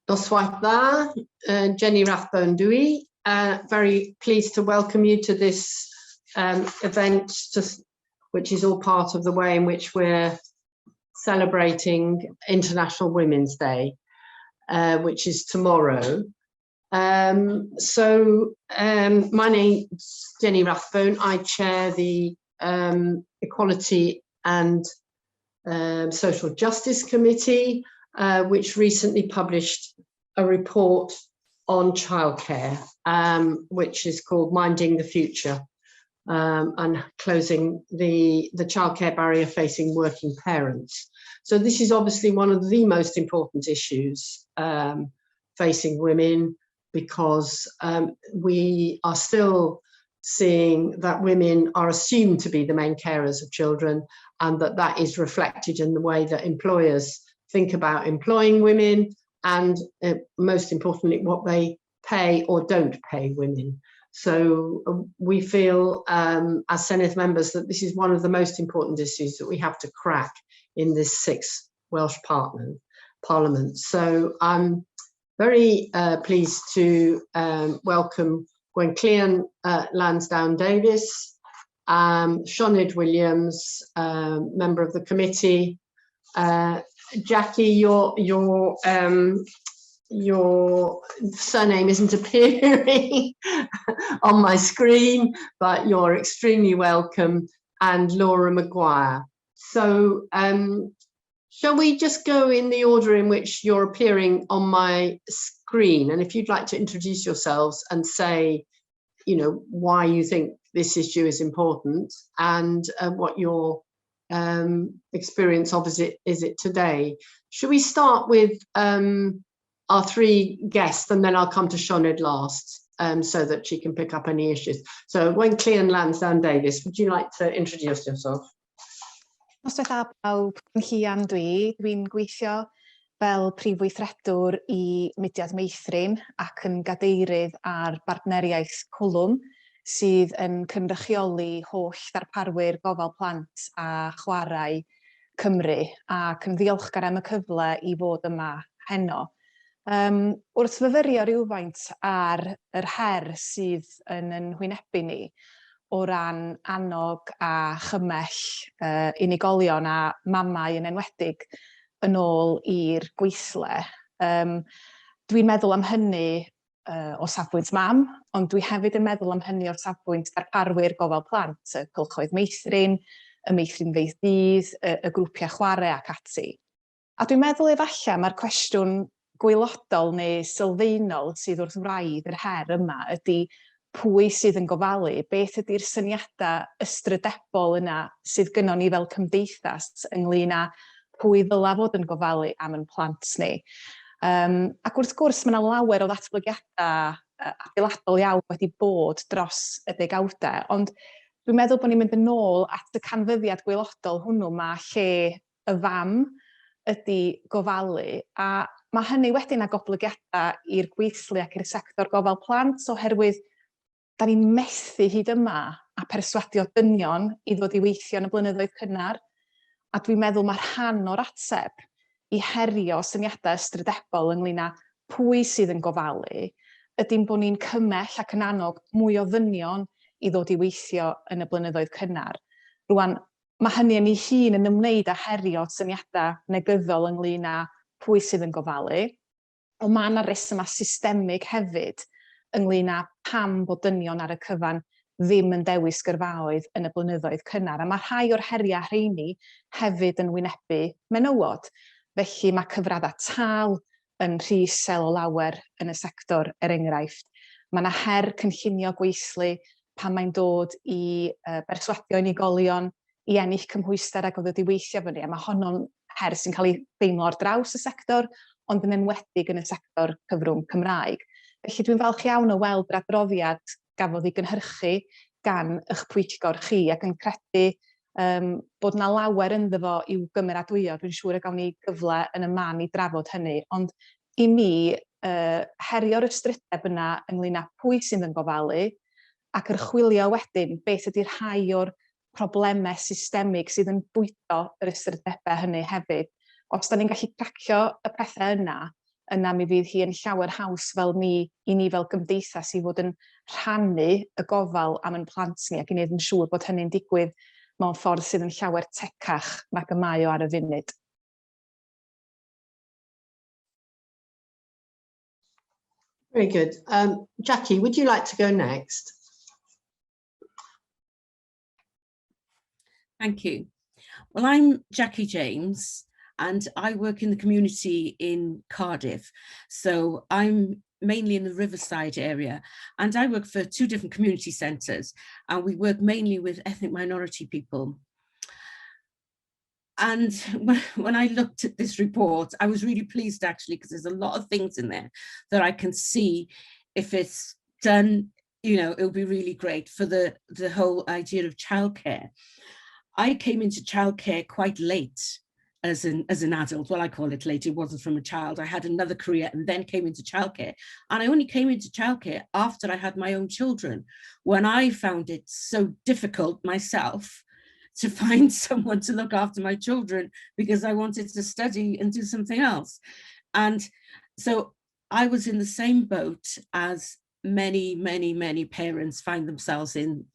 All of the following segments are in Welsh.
Noswaith dda, Jenny Rathbone dwi. Very pleased to welcome you to this event, which is all part of the way in which we're celebrating International Women's Day, which is tomorrow. So my name's Jenny Rathbone. I chair the Equality and Social Justice Committee, which recently published a report on childcare, which is called Minding the Future and closing the childcare barrier facing working parents. So this is obviously one of the most important issues facing women because we are still seeing that women are assumed to be the main carers of children and that that is reflected in the way that employers think about employing women and, most importantly, what they pay or don't pay women. So we feel as Senedd members that this is one of the most important issues that we have to crack in this sixth Welsh Parliament. So I'm very pleased to welcome Gwenllian Lansdown Davies, Sioned Williams, member of the committee, Jackie, your surname isn't appearing on my screen, but you're extremely welcome, and Laura Maguire. So shall we just go in the order in which you're appearing on my screen? And if you'd like to introduce yourselves and say why you think this issue is important and what your experience of is it today. Should we start with our three guests and then I'll come to Sioned last so that she can pick up any issues? So Gwenllian Lansdown Davies, would you like to introduce yourself? Noswaith dda pawb, Gwenllian dwi. Dwi'n gweithio fel prif weithredwr i Mudiad Meithrin ac yn gadeirydd ar bartneriaeth Cwlwm sydd yn cynrychioli holl ddarparwyr gofal plant a chwarae Cymru ac yn ddiolchgar am y cyfle i fod yma heno. Wrth fyfyrio rhywfaint ar yr her sydd yn yn hwynebu ni o ran annog a chymell unigolion a mamau yn enwedig yn ôl i'r gweithle, dwi'n meddwl am hynny o safbwynt mam, ond dwi hefyd yn meddwl am hynny o'r safbwynt darparwyr gofal plant, y cylchoedd meithrin, y meithrinfeydd dydd, y grwpiau chwarae ac ati. A dwi'n meddwl efallai mae'r cwestiwn gwaelodol neu sylfaenol sydd wrth wraidd yr her yma ydy pwy sydd yn gofalu, beth ydy'r syniadau ystrydebol yna sydd gynnon ni fel cymdeithas ynglyn â pwy ddyla fod yn gofalu am yn plant ni. Ac wrth gwrs mae yna lawer o ddatblygiadau adeiladol iawn wedi bod dros y degawdau, ond dwi'n meddwl bod ni'n mynd yn ôl at y canfyddiad gwaelodol hwnnw ma lle y fam ydy gofalu, a mae hynny wedyn â goblygiadau i'r gweithlu ac i'r sector gofal plant oherwydd da ni'n methu hyd yma a perswadio dynion i ddod i weithio yn y blynyddoedd cynnar, a dwi'n meddwl mae rhan o'r ateb i herio syniadau ystrydebol ynglyn â pwy sydd yn gofalu ydy'n bod ni'n cymell ac yn annog mwy o ddynion i ddod i weithio yn y blynyddoedd cynnar. Rwan, mae hynny yn ei hun yn ymwneud â herio syniadau negyddol ynglyn â pwy sydd yn gofalu, ond mae yna resymau systemig hefyd ynglyn â pam bod dynion ar y cyfan ddim yn dewis gyrfaoedd yn y blynyddoedd cynnar. A mae rhai o'r heriau rheini hefyd yn wynebu menywod. Felly mae cyfraddau tâl yn rhy isel o lawer yn y sector, er enghraifft. Mae yna her cynllunio gweithlu pan mae'n dod i berswadio unigolion i ennill cymhwyster ac o ddod i weithio fyny, a mae honno'n her sy'n cael ei deimlo ar draws y sector, ond yn enwedig yn y sector cyfrwng Cymraeg. Felly dwi'n falch iawn o weld yr adroddiad gafodd ei gynhyrchu gan eich pwyllgor chi ac yn credu bod 'na lawer ynddo fo i'w gymeradwyo. Dwi'n siŵr y gawn ni gyfle yn y man i drafod hynny, ond i mi, herio'r ystrydeb yna ynglyn â pwy sydd yn gofalu ac archwilio wedyn beth ydy rhai o'r problemau systemig sydd yn bwydo yr ystrydebau hynny hefyd. Os da ni'n gallu cracio y pethau yna, yna mi fydd hi yn llawer haws fel ni, i ni fel gymdeithas i fod yn rhannu y gofal am ein plant ni ac i wneud yn siŵr bod hynny'n digwydd mewn ffordd sydd yn llawer tecach nag y mae o ar y funud. Very good. Jackie, would you like to go next? Thank you. Well, I'm Jackie James and I work in the community in Cardiff. So I'm mainly in the Riverside area and I work for two different community centres and we work mainly with ethnic minority people. And when I looked at this report, I was really pleased actually, because there's a lot of things in there that I can see if it's done, you know, it'll be really great for the whole idea of childcare. I came into childcare quite late as an adult. Well, I call it late, it wasn't from a child. I had another career and then came into childcare. And I only came into childcare after I had my own children, when I found it so difficult myself to find someone to look after my children because I wanted to study and do something else. And so I was in the same boat as many, many, many parents find themselves in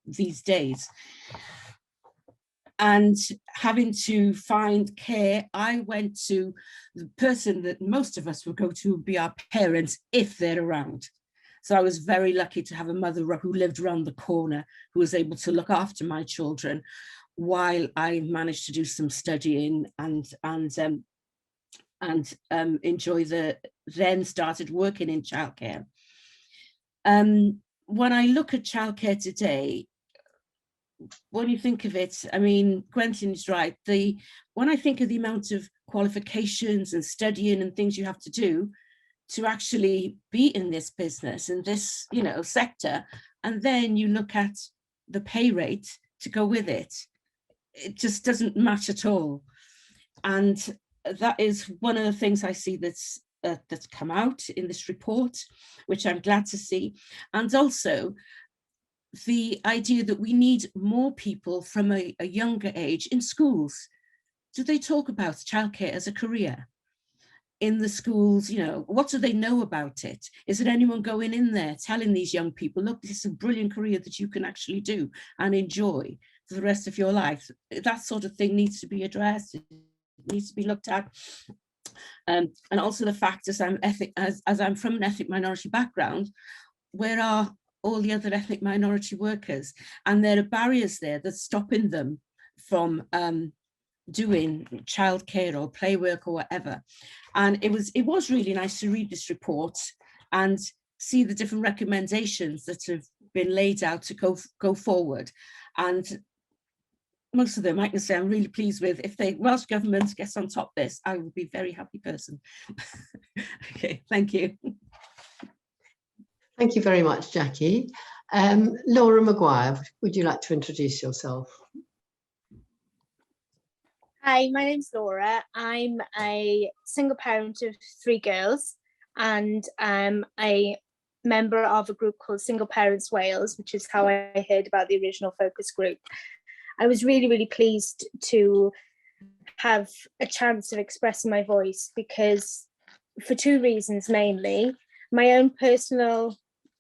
these days. And having to find care, I went to the person that most of us would go to would be our parents if they're around. So I was very lucky to have a mother who lived around the corner, who was able to look after my children while I managed to do some studying and enjoy the, then started working in childcare. When I look at childcare today, when you think of it, I mean, Gwenllian is right. When I think of the amount of qualifications and studying and things you have to do to actually be in this business, in this, you know, sector, and then you look at the pay rate to go with it, it just doesn't match at all. And that is one of the things I see that's come out in this report, which I'm glad to see. And also the idea that we need more people from a younger age in schools. Do they talk about childcare as a career in the schools? You know, what do they know about it? Is there anyone going in there telling these young people, look, this is a brilliant career that you can actually do and enjoy for the rest of your life? That sort of thing needs to be addressed. It needs to be looked at. And also the fact, as I'm ethnic, as I'm from an ethnic minority background, where are all the other ethnic minority workers? And there are barriers there that's stopping them from doing childcare or play work or whatever. And it was really nice to read this report and see the different recommendations that have been laid out to go forward. And most of them, I can say I'm really pleased with. If the Welsh Government gets on top of this, I will be a very happy person. Okay, thank you. Thank you very much, Jackie. Laura Maguire, would you like to introduce yourself? Hi, my name's Laura. I'm a single parent of 3 girls and I'm a member of a group called Single Parents Wales, which is how I heard about the original focus group. I was really, really pleased to have a chance of expressing my voice because for 2 reasons mainly. My own personal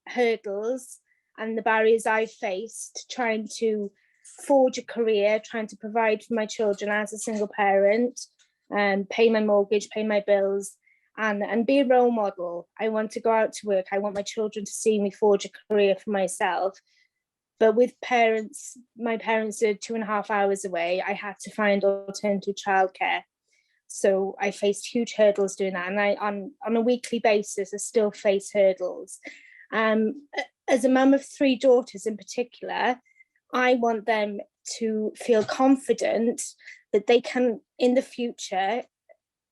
hurdles and the barriers I faced trying to forge a career, trying to provide for my children as a single parent, pay my mortgage, pay my bills, and be a role model. I want to go out to work. I want my children to see me forge a career for myself. But with parents, my parents are 2.5 hours away. I had to find alternative childcare. So I faced huge hurdles doing that. And I, on a weekly basis, I still face hurdles. As a mum of 3 daughters in particular, I want them to feel confident that they can, in the future,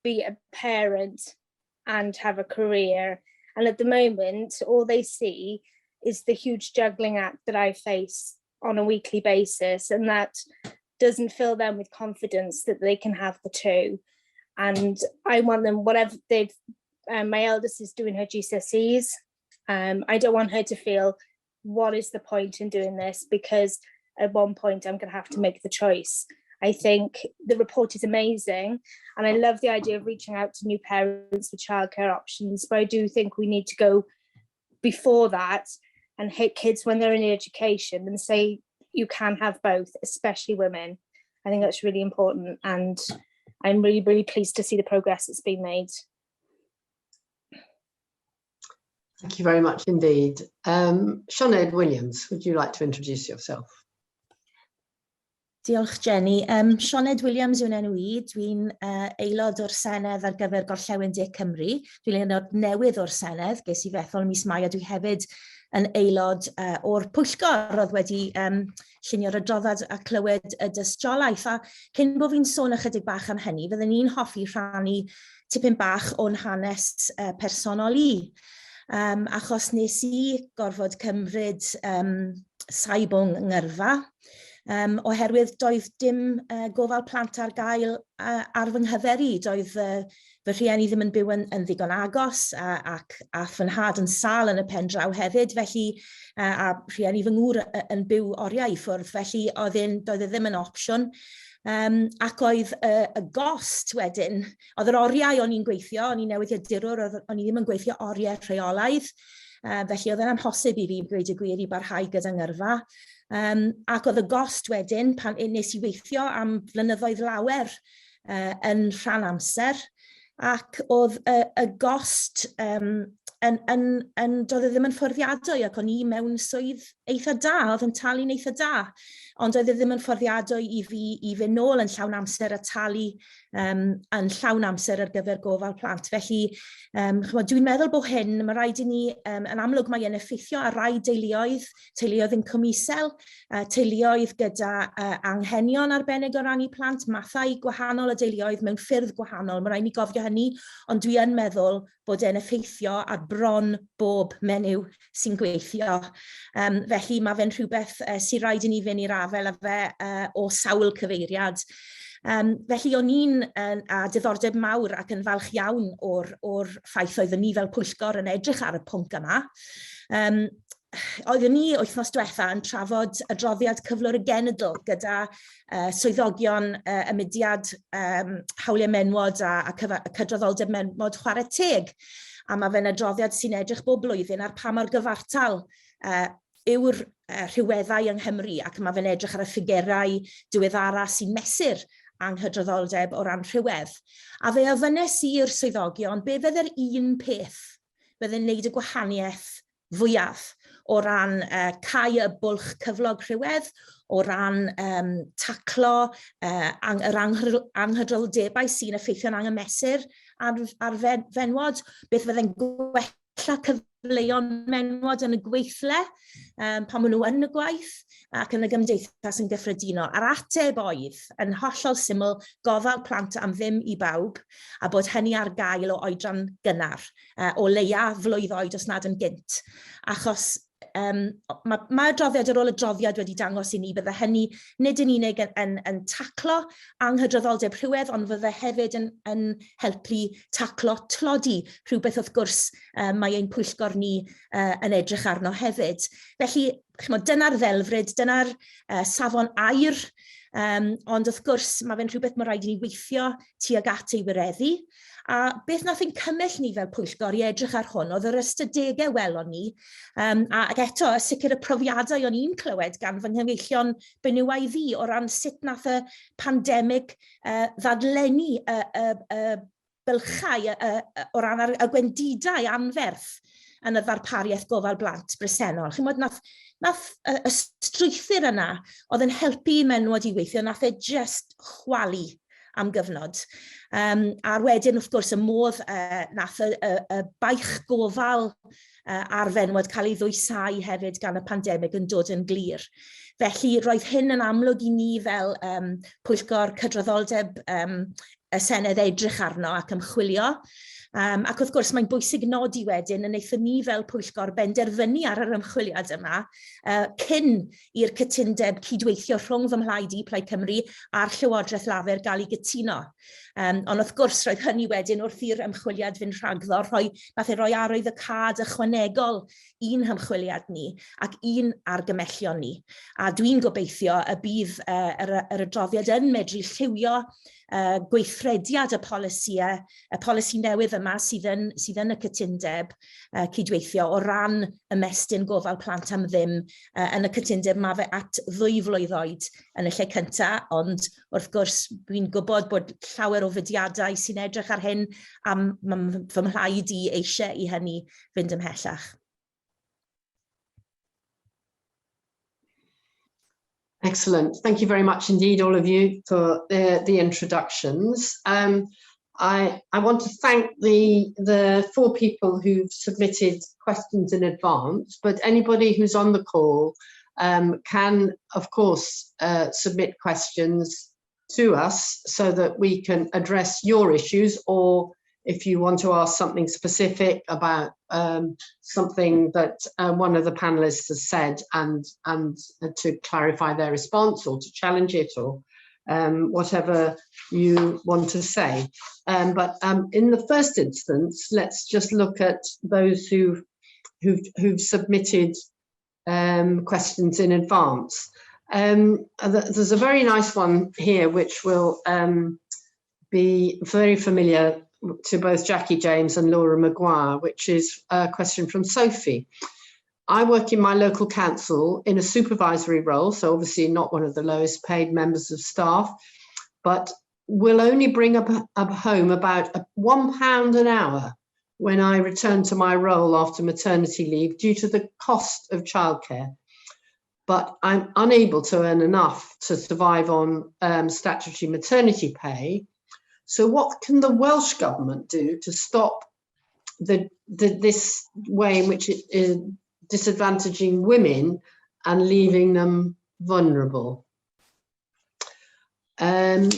be a parent and have a career. And at the moment, all they see is the huge juggling act that I face on a weekly basis, and that doesn't fill them with confidence that they can have the two. And I want them, whatever they've, my eldest is doing her GCSEs. I don't want her to feel, what is the point in doing this? Because at one point I'm going to have to make the choice. I think the report is amazing and I love the idea of reaching out to new parents for childcare options, but I do think we need to go before that and hit kids when they're in education and say you can have both, especially women. I think that's really important and I'm really, really pleased to see the progress that's been made. Thank you very much indeed. Sioned Williams, would you like to introduce yourself? Diolch, Jenny. Sioned Williams yw'n enw i. Dwi'n aelod o'r Senedd ar gyfer Gorllewin De Cymru. Dwi'n aelod newydd o'r Senedd, ges i fy ethol mis Mai, a dwi hefyd yn aelod o'r pwyllgor oedd wedi llunio'r adroddiad a clywed y dystiolaeth. A cyn bod fi'n sôn ychydig bach am hynny, fydden ni'n hoffi rhannu tipyn bach o'n hanes personol i. Achos nes i gorfod cymryd saib o'n ngyrfa, oherwydd doedd dim gofal plant ar gael ar fy nghyfer i. Doedd fy rhieni ddim yn byw yn ddigon agos ac a fy nhad yn sâl yn y pen draw hefyd, felly a rhieni fy ngŵr yn byw oriau i ffwrdd, felly doedd e ddim yn opsiwn. Ac oedd y gost wedyn, oedd yr oriau o'n i'n gweithio, o'n i'n newyddiadurwr, o'n i ddim yn gweithio oriau rheolaidd, felly oedd e'n amhosib i fi, gweud y gwir, i barhau gyda ngyrfa. Ac oedd y gost wedyn, pan nes i weithio am flynyddoedd lawer yn rhan amser, ac oedd y gost doedd e ddim yn fforddiadwy, ac o'n i mewn swydd eitha da, oedd yn talu'n eitha da, ond oedd e ddim yn fforddiadwy i fi i fynd nôl yn llawn amser a talu yn llawn amser ar gyfer gofal plant. Felly, ch'mod, dwi'n meddwl bod hyn, mae rhaid i ni, yn amlwg mae e'n effeithio ar rai deuluoedd, teuluoedd incwm isel, teuluoedd gyda anghenion arbennig o ran eu plant, mathau gwahanol o deuluoedd mewn ffyrdd gwahanol. Mae rhaid ni gofio hynny, ond dwi yn meddwl bod e'n effeithio ar bron bob menyw sy'n gweithio. Felly mae fe'n rhywbeth sy'n rhaid i ni fynd i'r afael â fe o sawl cyfeiriad. Felly o'n i'n â diddordeb mawr ac yn falch iawn o'r ffaith oeddwn ni fel pwyllgor yn edrych ar y pwnc yma. Oeddwn ni wythnos diwetha yn trafod adroddiad cyflwr y genedl gyda swyddogion y mudiad hawliau menywod a cydraddoldeb menywod Chwarae Teg. A mae fe'n adroddiad sy'n edrych bob blwyddyn ar pa mor gyfartal yw'r rhyweddau yng Nghymru, ac mae fe'n edrych ar y ffigurau diweddara sy'n mesur anghydraddoldeb o ran rhywedd. A fe ofynnes i'r swyddogion be fydde'r un peth fydde'n wneud y gwahaniaeth fwyaf o ran cau y bwlch cyflog rhywedd, o ran taclo yr anghydraddoldebau sy'n effeithio'n anghymesur ar fenywod, beth fydde'n gwella cyfleon menywod yn y gweithle, pan maen nhw yn y gwaith ac yn y gymdeithas yn gyffredinol. A'r ateb oedd, yn hollol syml, gofal plant am ddim i bawb, a bod hynny ar gael o oedran gynnar, o leia flwydd oed os nad yn gynt. Achos mae adroddiad ar ôl adroddiad wedi dangos i ni bydde hynny nid yn unig yn taclo anghydraddoldeb rhywedd, ond fydde hefyd yn helpu taclo tlodi, rhywbeth wrth gwrs mae ein pwyllgor ni yn edrych arno hefyd. Felly, chimod, dyna'r ddelfryd, dyna'r safon aur, ond wrth gwrs mae fe'n rhywbeth mae rhaid i ni weithio tuag at ei wireddu. A beth nath ein cymell ni fel pwyllgor i edrych ar hwn oedd yr ystadegau welon ni, ac eto, y sicr y profiadau o'n i'n clywed gan fy nghyfeillion benywaidd i o ran sut nath y pandemig ddadlennu y bylchau o ran y gwendidau anferth yn y ddarpariaeth gofal blant bresennol. Chimod, nath y strwythur yna oedd yn helpu menywod i weithio, nath e just chwalu am gyfnod. A'r wedyn, wrth gwrs, y modd nath y baich gofal ar fenywod cael ei ddwysau hefyd gan y pandemig yn dod yn glir. Felly, roedd hyn yn amlwg i ni fel pwyllgor cydraddoldeb. y Senedd edrych arno ac ymchwilio. Ac wrth gwrs mae'n bwysig nodi wedyn y wnaethon ni fel pwyllgor benderfynu ar yr ymchwiliad yma cyn i'r cytundeb cydweithio rhwng fy mhlaid i, Plaid Cymru, a'r Llywodraeth Lafur gael ei gytuno. Ond wrth gwrs roedd hynny wedyn wrth i'r ymchwiliad fynd rhagddo, rhoi, nath e roi arwyddocâd ychwanegol i'n hymchwiliad ni ac i'n argymellion ni. A dwi'n gobeithio y bydd yr, yr adroddiad yn medru lliwio gweithrediad y polisïau, y polisi newydd yma sydd yn, sydd yn y cytundeb cydweithio o ran ymestyn gofal plant am ddim yn y cytundeb mae fe at ddwy flwydd oed yn y lle cyntaf, ond wrth gwrs dwi'n gwybod bod llawer o fudiadau sy'n edrych ar hyn a fy mhlaid i eisiau i hynny fynd ymhellach. Excellent. Thank you very much indeed, all of you, for the introductions. I want to thank the four people who've submitted questions in advance, but anybody who's on the call can, of course, submit questions to us so that we can address your issues, or if you want to ask something specific about something that one of the panelists has said and to clarify their response or to challenge it or whatever you want to say. But in the first instance, let's just look at those who've submitted questions in advance. There's a very nice one here which will be very familiar to both Jackie James and Laura Maguire, which is a question from Sophie. I work in my local council in a supervisory role, so obviously not one of the lowest paid members of staff, but will only bring up home about £1 an hour when I return to my role after maternity leave due to the cost of childcare. But I'm unable to earn enough to survive on statutory maternity pay. So what can the Welsh Government do to stop this way in which it is disadvantaging women and leaving them vulnerable? Laura,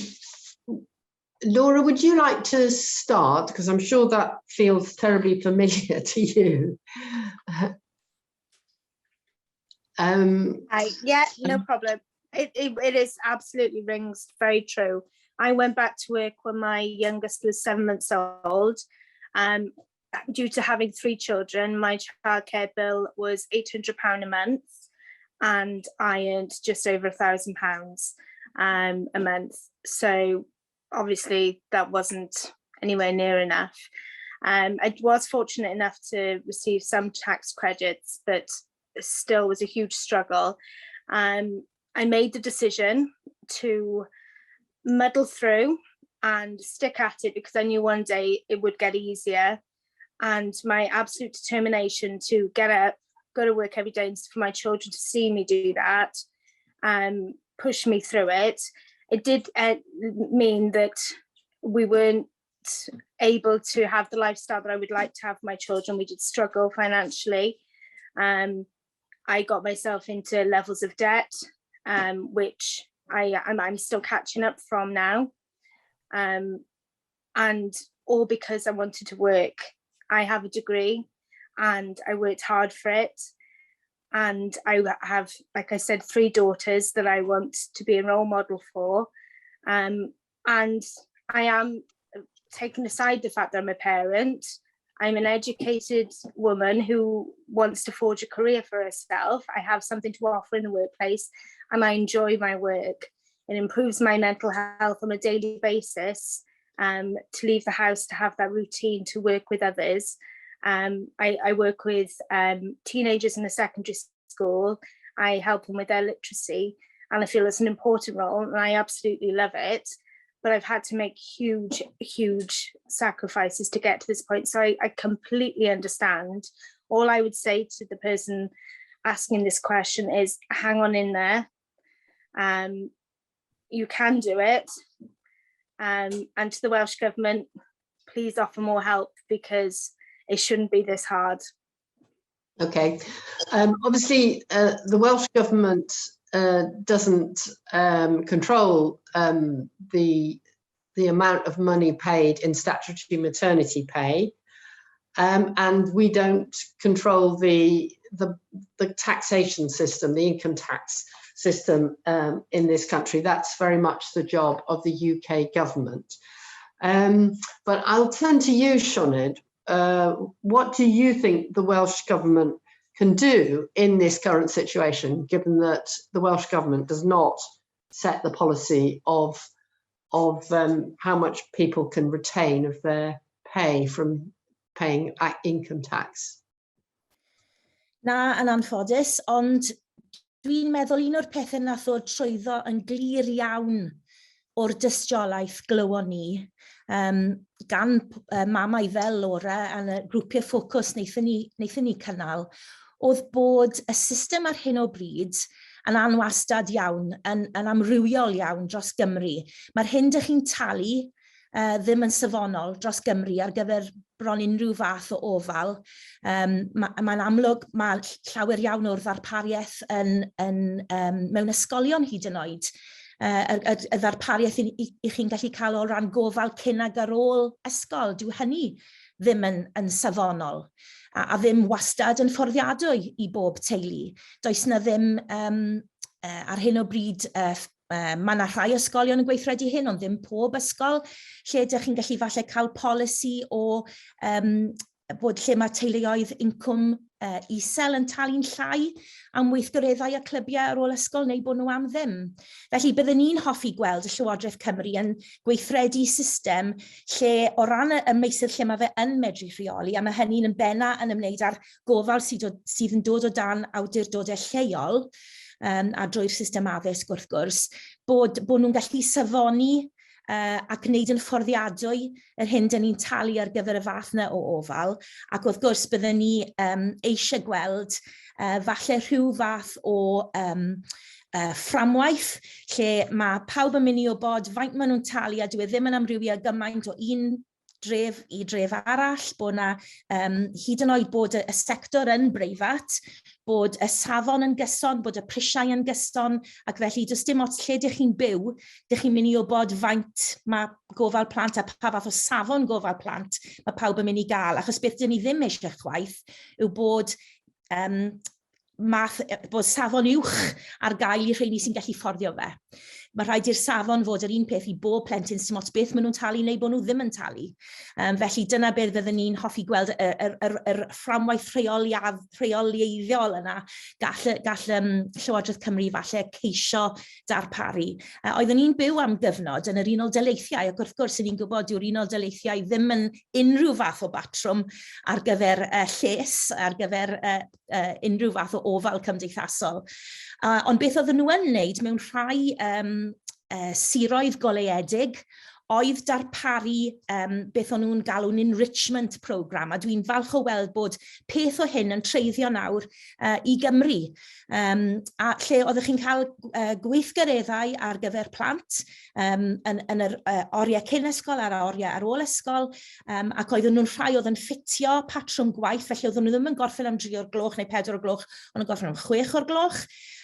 would you like to start? Because I'm sure that feels terribly familiar to you. Yeah, no problem. It is absolutely rings very true. I went back to work when my youngest was 7 months old. Due to having 3 children, my childcare bill was £800 a month, and I earned just over £1,000 a month. So obviously that wasn't anywhere near enough. I was fortunate enough to receive some tax credits, but still was a huge struggle. I made the decision to muddle through and stick at it because I knew one day it would get easier. And my absolute determination to get up, go to work every day, and for my children to see me do that, pushed me through it. It did mean that we weren't able to have the lifestyle that I would like to have for my children. We did struggle financially. I got myself into levels of debt, which I'm still catching up from now. And all because I wanted to work. I have a degree and I worked hard for it. And I have, like I said, 3 daughters that I want to be a role model for. And I am taking aside the fact that I'm a parent. I'm an educated woman who wants to forge a career for herself. I have something to offer in the workplace and I enjoy my work. It improves my mental health on a daily basis, to leave the house, to have that routine, to work with others. I work with teenagers in the secondary school. I help them with their literacy and I feel it's an important role and I absolutely love it. But I've had to make huge, huge sacrifices to get to this point. So I completely understand. All I would say to the person asking this question is hang on in there. You can do it. And to the Welsh Government, please offer more help because it shouldn't be this hard. Okay. Obviously, the Welsh Government doesn't control the the amount of money paid in statutory maternity pay. And we don't control the taxation system, the income tax system in this country. That's very much the job of the UK government. But I'll turn to you, Sioned. What do you think the Welsh Government can do in this current situation, given that the Welsh Government does not set the policy of how much people can retain of their pay from paying income tax? Na, yn anffodus, ond dwi'n meddwl un o'r pethau nath ddod trwyddo yn glir iawn o'r dystiolaeth glywon ni gan mamau fel Laura yn y grwpiau ffocws wnaethon ni cynnal, oedd bod y system ar hyn o bryd yn anwastad iawn, yn amrywiol iawn dros Gymru. Mae'r hyn dych chi'n talu ddim yn safonol dros Gymru ar gyfer bron unrhyw fath o ofal. Mae'n amlwg, mae llawer iawn o'r ddarpariaeth mewn ysgolion hyd yn oed. Y ddarpariaeth i chi'n gallu cael o ran gofal cyn ag ar ôl ysgol, dyw hynny ddim yn safonol a ddim wastad yn fforddiadwy i bob teulu. Does na ddim ar hyn o bryd mae yna rhai ysgolion yn gweithredu hyn, ond ddim pob ysgol, lle ydych chi'n gallu falle cael polisi o bod lle mae teuluoedd incwm isel yn talu'n llai am weithgareddau a clybiau ar ôl ysgol neu bod nhw am ddim. Felly byddwn ni'n hoffi gweld y Llywodraeth Cymru yn gweithredu system lle o ran y meysydd lle mae fe yn medru rheoli, a mae hynny'n yn benna yn ymwneud â'r gofal sydd yn dod o dan awdurdodau lleol, a drwy'r system addysg wrth gwrs, bod nhw'n gallu safoni ac wneud yn fforddiadwy yr hyn dyn ni'n talu ar gyfer y fath yna o ofal. Ac wrth gwrs byddwn ni eisiau gweld falle rhyw fath o fframwaith lle mae pawb yn mynd i wybod faint maen nhw'n talu a dyw e ddim yn amrywio gymaint o un dref i dref arall, bod na hyd yn oed bod y sector yn breifat, bod y safon yn gyson, bod y prisiau yn gyson, ac felly does dim ots lle dych chi'n byw, dych chi'n mynd i wybod faint mae gofal plant a pa fath o safon gofal plant mae pawb yn mynd i gael. Achos beth dyn ni ddim eisiau chwaith yw bod safon uwch ar gael i rheini sy'n gallu fforddio fe. Mae rhaid i'r safon fod yr un peth i bob plentyn sy'n ots beth maen nhw'n talu neu bod nhw ddim yn talu. Felly dyna beth fyddwn ni'n hoffi gweld yr fframwaith rheoleiddiol yna gall Llywodraeth Cymru falle ceisio darparu. Oeddwn ni'n byw am gyfnod yn yr Unol Daleithiau, ac wrth gwrs, ni'n gwybod dyw'r Unol Daleithiau ddim yn unrhyw fath o batrwm ar gyfer lles, ar gyfer unrhyw fath o ofal cymdeithasol. Ond beth oedden nhw yn wneud mewn rhai siroedd goleuedig oedd darparu beth o'n nhw'n galw'n enrichment programme, a dwi'n falch o weld bod peth o hyn yn treiddio nawr i Gymru. A lle oeddech chi'n cael gweithgareddau ar gyfer plant yn yr oriau cyn ysgol a'r oriau ar ôl ysgol, ac oedden nhw'n rhai oedd yn ffitio patrwm gwaith, felly oedden nhw ddim yn gorffen am 3 o'r gloch neu 4 o'r gloch, ond yn gorffen am 6 o'r gloch,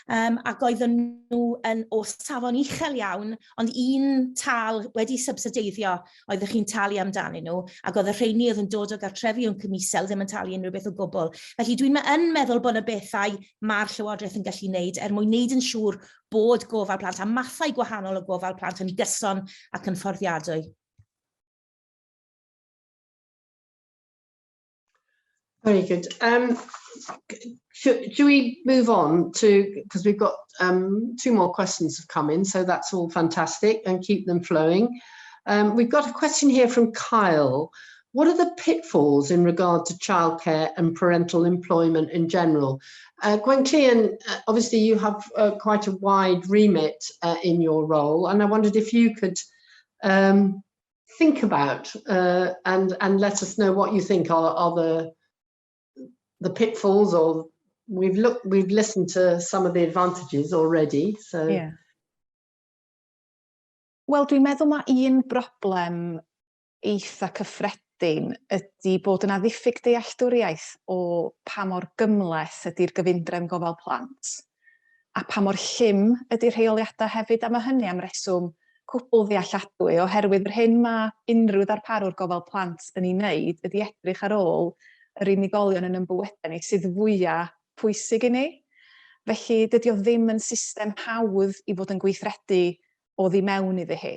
ac oedden nhw yn o safon uchel iawn, ond un tâl wedi subsideiddio oeddech chi'n talu amdanyn nhw, ac oedd y rheini oedd yn dod o gartrefi incwm isel ddim yn talu unrhyw beth o gwbl. Felly dwi'n yn meddwl bod yna bethau mae'r Llywodraeth yn gallu wneud er mwyn wneud yn siŵr bod gofal plant a mathau gwahanol o gofal plant yn gyson ac yn fforddiadwy. Very good. Should we move on to, because we've got two more questions have come in, so that's all fantastic, and keep them flowing. We've got a question here from Kyle. What are the pitfalls in regard to childcare and parental employment in general? Gwenllian, obviously you have quite a wide remit in your role, and I wondered if you could think about and let us know what you think are the pitfalls, or we've listened to some of the advantages already. So Yeah. Wel, dwi'n meddwl mae un broblem eitha cyffredin ydy bod yna ddiffyg dealltwriaeth o pa mor gymhleth ydy'r gyfundrefn gofal plant a pa mor llym ydy'r rheoliadau hefyd, a mae hynny am reswm cwbl ddealladwy, oherwydd yr hyn mae unrhyw ddarparwr gofal plant yn ei wneud ydy edrych ar ôl yr unigolion yn ein bywydau ni sydd fwyaf pwysig i ni. Felly dydy o ddim yn system hawdd i fod yn gweithredu oddi mewn iddi hi.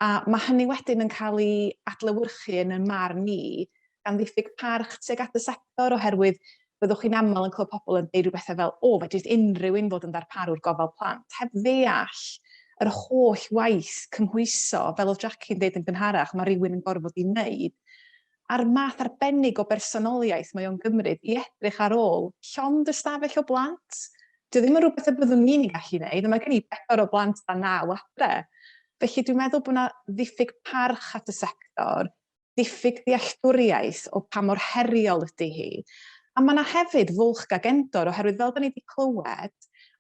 A mae hynny wedyn yn cael ei adlewyrchu yn y marn i gan ddiffyg parch tuag at y sector, oherwydd byddwch chi'n aml yn clywed pobl yn deud rhyw bethau fel, o, fedrith unrhyw un fod yn ddarparwr gofal plant, heb ddeall yr holl waith cymhwyso, fel oedd Jackie'n deud yn gynharach, mae rhywun yn gorfod ei wneud, a'r math arbennig o bersonoliaeth mae o'n gymryd i edrych ar ôl llond ystafell o blant. Dyw ddim yn rhywbeth y byddwn ni'n ei gallu wneud, a mae gen i bedwar o blant dan naw adre. Felly dwi'n meddwl bod yna ddiffyg parch at y sector, diffyg dealltwriaeth o pa mor heriol ydy hi. A mae yna hefyd fwlch gagendor, oherwydd fel da ni wedi clywed,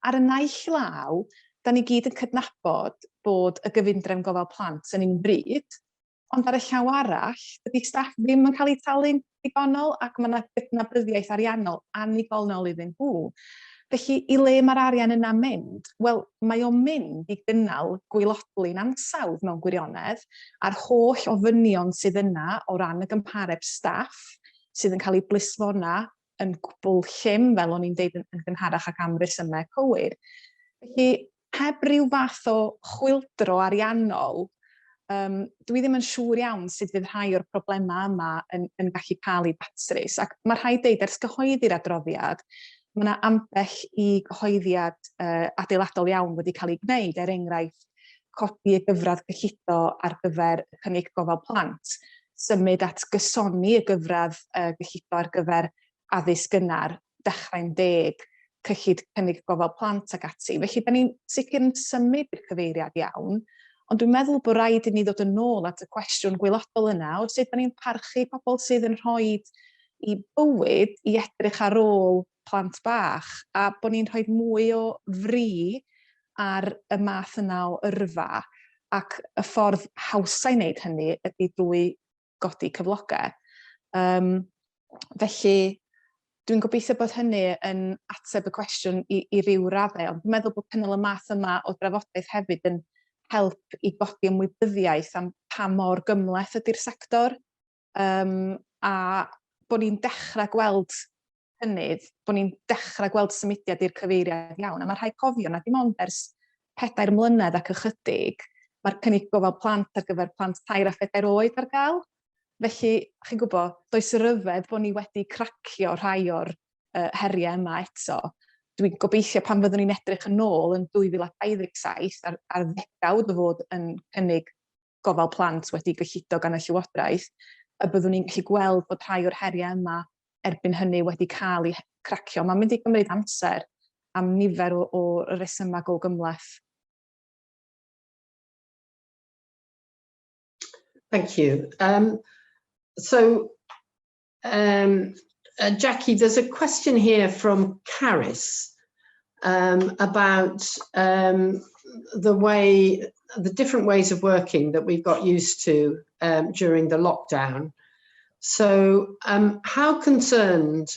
ar y naill law, da ni gyd yn cydnabod bod y gyfundrefn gofal plant yn un bryd, Ond ar y llaw arall, dydy staff ddim yn cael eu talu'n digonol ac mae yna gydnabyddiaeth ariannol annigonol iddyn nhw. Felly, i le mae'r arian yna'n mynd? Wel, mae o'n mynd i gynnal gwaelodlin ansawdd mewn gwirionedd, a'r holl ofynion sydd yna o ran y gymhareb staff sydd yn cael ei blisfona yn gwbl llym, fel o'n i'n deud yn, yn gynharach ac am resymau cywir. Felly, heb ryw fath o chwyldro ariannol, dwi ddim yn siŵr iawn sut fydd rhai o'r problemau yma yn, yn gallu cael eu datrys. Ac mae rhaid deud, ers gyhoeddi'r adroddiad, mae yna ambell i gyhoeddiad adeiladol iawn wedi cael ei gwneud, er enghraifft, codi y gyfradd gyllido ar gyfer y cynnig gofal plant, symud at gysoni y gyfradd gyllido ar gyfer addysg gynnar, Dechrau'n Deg, cyllid cynnig gofal plant ac ati. Felly, da ni'n sicr yn symud i'r cyfeiriad iawn, ond dwi'n meddwl bod rhaid i ni ddod yn ôl at y cwestiwn gwaelodol yna o sut da ni'n parchu pobl sydd yn rhoi i bywyd i edrych ar ôl plant bach a bod ni'n rhoi mwy o fri ar y math yna o yrfa ac y ffordd hawsa i wneud hynny ydy drwy godi cyflogau. Felly, dwi'n gobeithio bod hynny yn ateb y cwestiwn i, i ryw raddau, ond dwi'n meddwl bod cynnal y math yma o drafodaeth hefyd yn help i godi ymwybyddiaeth am pa mor gymhleth ydy'r sector, a bod ni'n dechrau gweld cynnydd, bod ni'n dechrau gweld symudiad i'r cyfeiriad iawn. A mae rhaid cofio na dim ond ers 4 mlynedd ac ychydig, mae'r cynnig gofal plant ar gyfer plant 3 a 4 oed ar gael. Felly, chi'n gwybod, does ryfedd bod ni wedi cracio rhai o'r heriau yma eto. Dwi'n gobeithio pan fyddwn ni'n edrych yn ôl yn 2027 ar, ar ddegawd o fod yn cynnig gofal plant wedi gyllido gan y Llywodraeth, y byddwn ni'n gallu gweld bod rhai o'r heriau yma erbyn hynny wedi cael eu cracio. Mae'n mynd i gymryd amser am nifer o, o resymau go gymhleth. Thank you. So, Jackie, there's a question here from Caris about the way, the different ways of working that we've got used to during the lockdown. So how concerned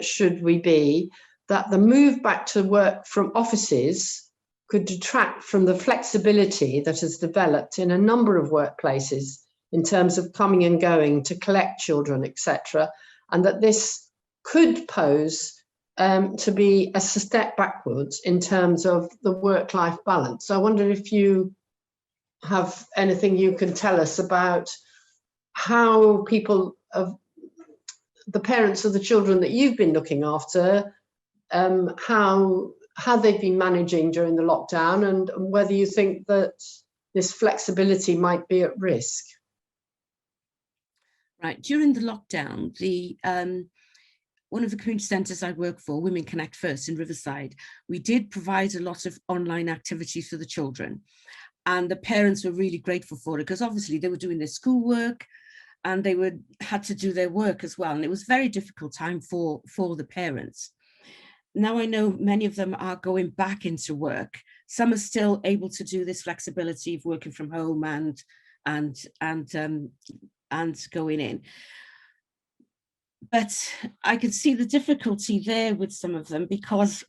should we be that the move back to work from offices could detract from the flexibility that has developed in a number of workplaces in terms of coming and going to collect children, etc., and that this could pose to be a step backwards in terms of the work-life balance? So I wonder if you have anything you can tell us about how people of the parents of the children that you've been looking after, how they've been managing during the lockdown, and whether you think that this flexibility might be at risk. Right, during the lockdown, the one of the community centres I work for, Women Connect First in Riverside, we did provide a lot of online activities for the children. And the parents were really grateful for it because obviously they were doing their schoolwork and they had to do their work as well. And it was a very difficult time for the parents. Now I know many of them are going back into work. Some are still able to do this flexibility of working from home and going in. But I can see the difficulty there with some of them because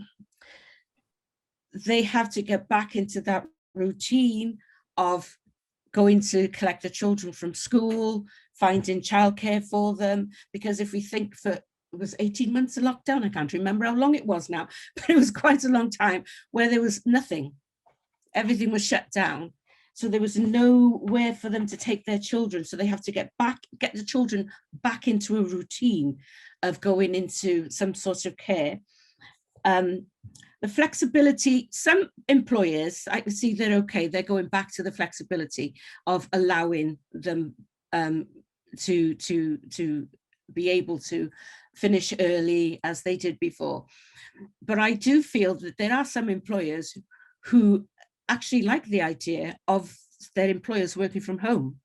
they have to get back into that routine of going to collect the children from school, finding childcare for them, because if we think for, it was 18 months of lockdown, I can't remember how long it was now, but it was quite a long time where there was nothing. Everything was shut down. So there was nowhere for them to take their children. So they have to get the children back into a routine of going into some sort of care. The flexibility, some employers, I can see they're okay, they're going back to the flexibility of allowing them to be able to finish early as they did before. But I do feel that there are some employers who actually like the idea of their employers working from home,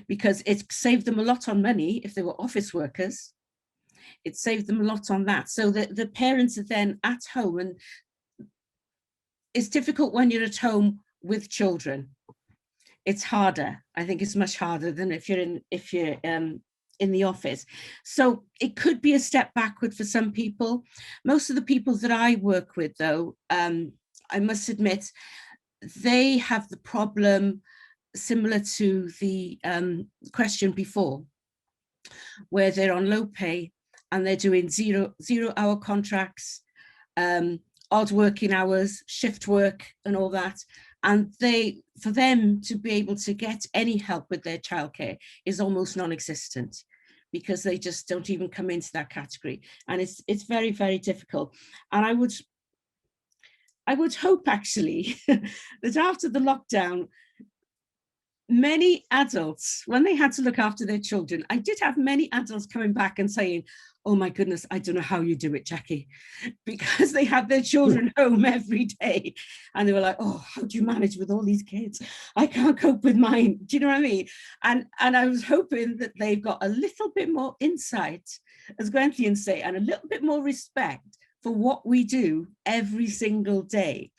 because it saved them a lot on money if they were office workers. It saved them a lot on that. So the parents are then at home, and it's difficult when you're at home with children. It's harder. I think it's much harder than if you're in the office. So it could be a step backward for some people. Most of the people that I work with, though, I must admit, they have the problem similar to the question before, where they're on low pay and they're doing zero hour contracts, odd working hours, shift work and all that. And for them to be able to get any help with their childcare is almost non-existent, because they just don't even come into that category. And it's very, very difficult. And I would hope actually that after the lockdown, many adults, when they had to look after their children, I did have many adults coming back and saying, oh my goodness, I don't know how you do it, Jackie, because they had their children home every day. And they were like, oh, how do you manage with all these kids? I can't cope with mine. Do you know what I mean? And I was hoping that they've got a little bit more insight, as Gwenllian say, and a little bit more respect for what we do every single day.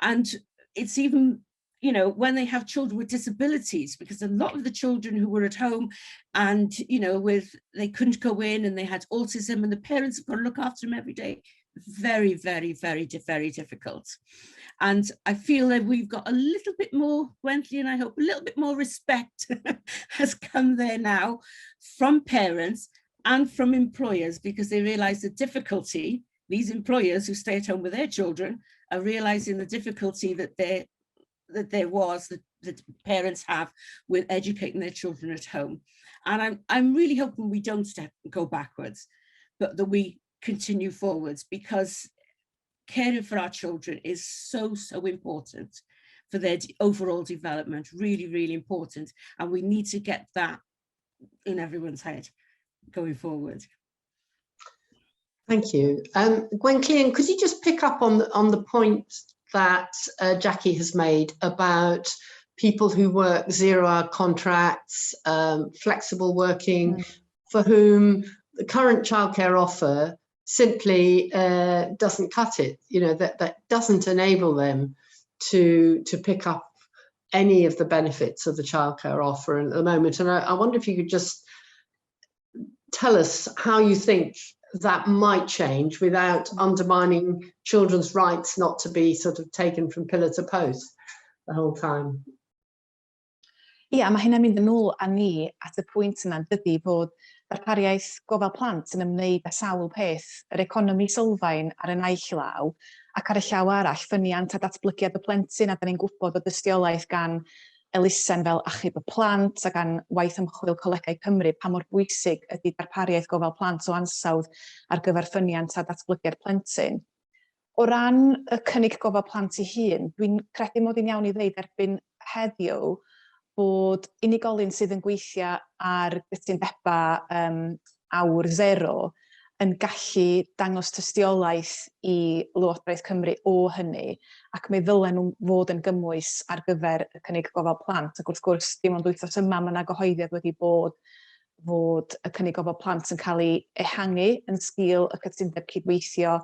And it's even, you know, when they have children with disabilities, because a lot of the children who were at home and, you know, with, they couldn't go in and they had autism and the parents have got to look after them every day. Very, very, very, very difficult. And I feel that we've got a little bit more, Gwenllian, and I hope a little bit more respect has come there now from parents and from employers, because they realize the difficulty. These employers who stay at home with their children are realizing the difficulty that there that parents have with educating their children at home. And I'm really hoping we don't go backwards, but that we continue forwards, because caring for our children is so, so important for their overall development, really, really important. And we need to get that in everyone's head going forward. Thank you. Gwenllian, could you just pick up on the point that Jackie has made about people who work 0-hour contracts, flexible working, for whom the current childcare offer simply doesn't cut it, you know, that doesn't enable them to pick up any of the benefits of the childcare offer at the moment. And I wonder if you could just tell us how you think that might change without undermining children's rights not to be sort of taken from pillar to post the whole time. Ia, mae hynna'n mynd yn ôl â ni at y pwynt yna, dydy, bod darpariaeth gofal plant yn ymwneud â sawl peth, yr economi sylfaen ar y naill law ac ar y llaw arall ffyniant a datblygiad y plentyn, a da ni'n gwybod o dystiolaeth gan elusen fel Achub y Plant a gan waith ymchwil Colegau Cymru pa mor bwysig ydy darpariaeth gofal plant o ansawdd ar gyfer ffyniant a datblygiad plentyn. O ran y cynnig gofal plant ei hun, dwi'n credu mod i'n iawn i ddeud erbyn heddiw bod unigolyn sydd yn gweithio ar gytundebau awr zero yn gallu dangos tystiolaeth i Lywodraeth Cymru o hynny, ac mi ddylen nhw fod yn gymwys ar gyfer y cynnig gofal plant. Ac wrth gwrs, dim ond wythnos yma mae yna gyhoeddiad wedi bod fod y cynnig gofal plant yn cael ei ehangu yn sgil y cytundeb cydweithio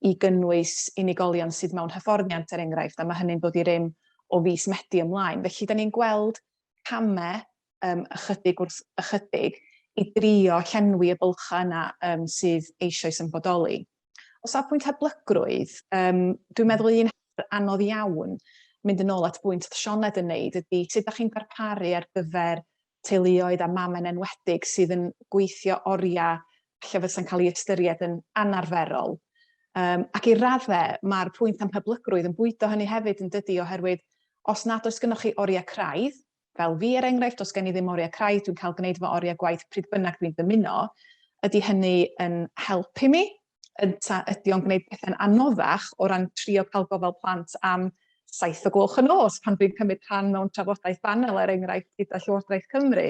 i gynnwys unigolion sydd mewn hyfforddiant, er enghraifft, a mae hynny'n dod i rym o fis Medi ymlaen. Felly, da ni'n gweld camau ychydig wrth ychydig i drio llenwi y bylchau yna sydd eisoes yn bodoli. O safbwynt hyblygrwydd, dwi'n meddwl un anodd iawn mynd yn ôl at bwynt oedd Sioned yn neud ydy sut dach chi'n darparu ar gyfer teuluoedd a mamau'n enwedig sydd yn gweithio oriau lle fysa'n cael ei ystyried yn anarferol. Um, ac i raddau, mae'r pwynt am hyblygrwydd yn bwydo hynny hefyd yn dydy, oherwydd os nad oes gynnwch chi oriau craidd, fel fi er enghraifft, os gen i ddim oriau craidd, dwi'n cael gwneud fy oriau gwaith pryd bynnag dwi'n dymuno, ydy hynny yn helpu mi? Ynta ydy o'n gwneud pethau'n anoddach o ran trio cael gofal plant am 7 o gloch y nos pan dwi'n cymryd rhan mewn trafodaeth banel er enghraifft gyda Llywodraeth Cymru.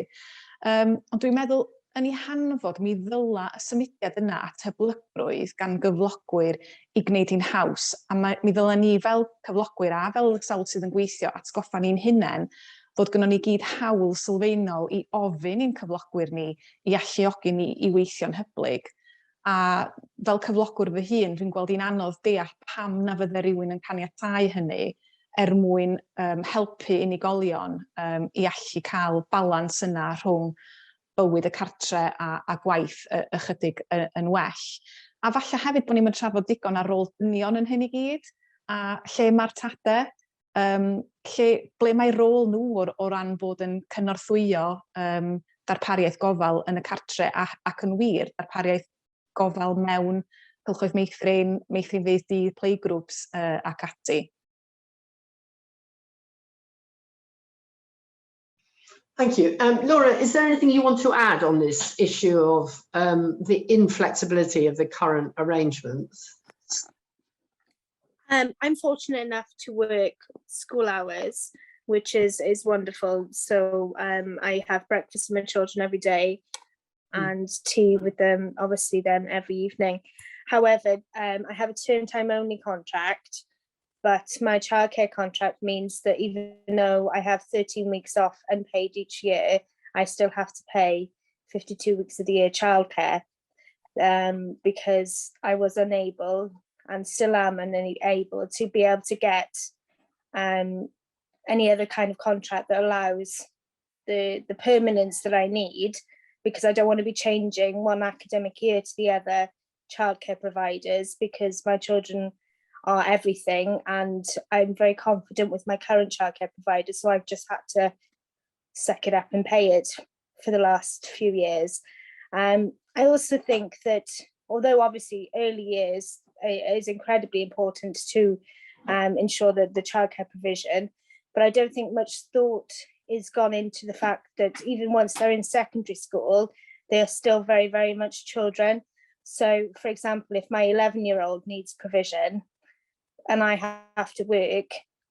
Um, ond dwi'n meddwl yn ei hanfod mi ddyla y symudiad yna at hyblygrwydd gan gyflogwyr i gwneud hi'n haws. A mae, mi ddyla ni fel cyflogwyr a fel y sawl sydd yn gweithio atgoffa ni'n hunain fod gynnon ni gyd hawl sylfaenol i ofyn i'n cyflogwyr ni i alluogi ni i weithio'n hyblyg. A fel cyflogwr fy hun, dwi'n gweld hi'n anodd deall pam na fydde rhywun yn caniatáu hynny er mwyn um, helpu unigolion um, i allu cael balans yna rhwng bywyd y cartre a, a gwaith ychydig yn well. A falle hefyd bod ni'n trafod digon ar rôl dynion yn hyn i gyd, a lle mae'r tadau, um, lle, ble mae rôl nhw o, o ran bod yn cynorthwyo um, darpariaeth gofal yn y cartre a, ac yn wir, darpariaeth gofal mewn cylchoedd meithrin, meithrinfeydd dydd, playgroups uh, ac ati. Thank you. Um, Laura, is there anything you want to add on this issue of um, the inflexibility of the current arrangements? Um, I'm fortunate enough to work school hours, which is, is wonderful. So um, I have breakfast with my children every day and tea with them, obviously, then every evening. However, um, I have a term time only contract, but my childcare contract means that even though I have 13 weeks off unpaid each year, I still have to pay 52 weeks of the year childcare um, because I was unable and still am unable to be able to get um, any other kind of contract that allows the, the permanence that I need because I don't want to be changing one academic year to the other childcare providers because my children are everything and I'm very confident with my current childcare provider so I've just had to suck it up and pay it for the last few years. Um, I also think that although obviously early years is incredibly important to um, ensure that the childcare provision, but I don't think much thought is gone into the fact that even once they're in secondary school, they are still very, very much children. So, for example, if my 11 year old needs provision and I have to work,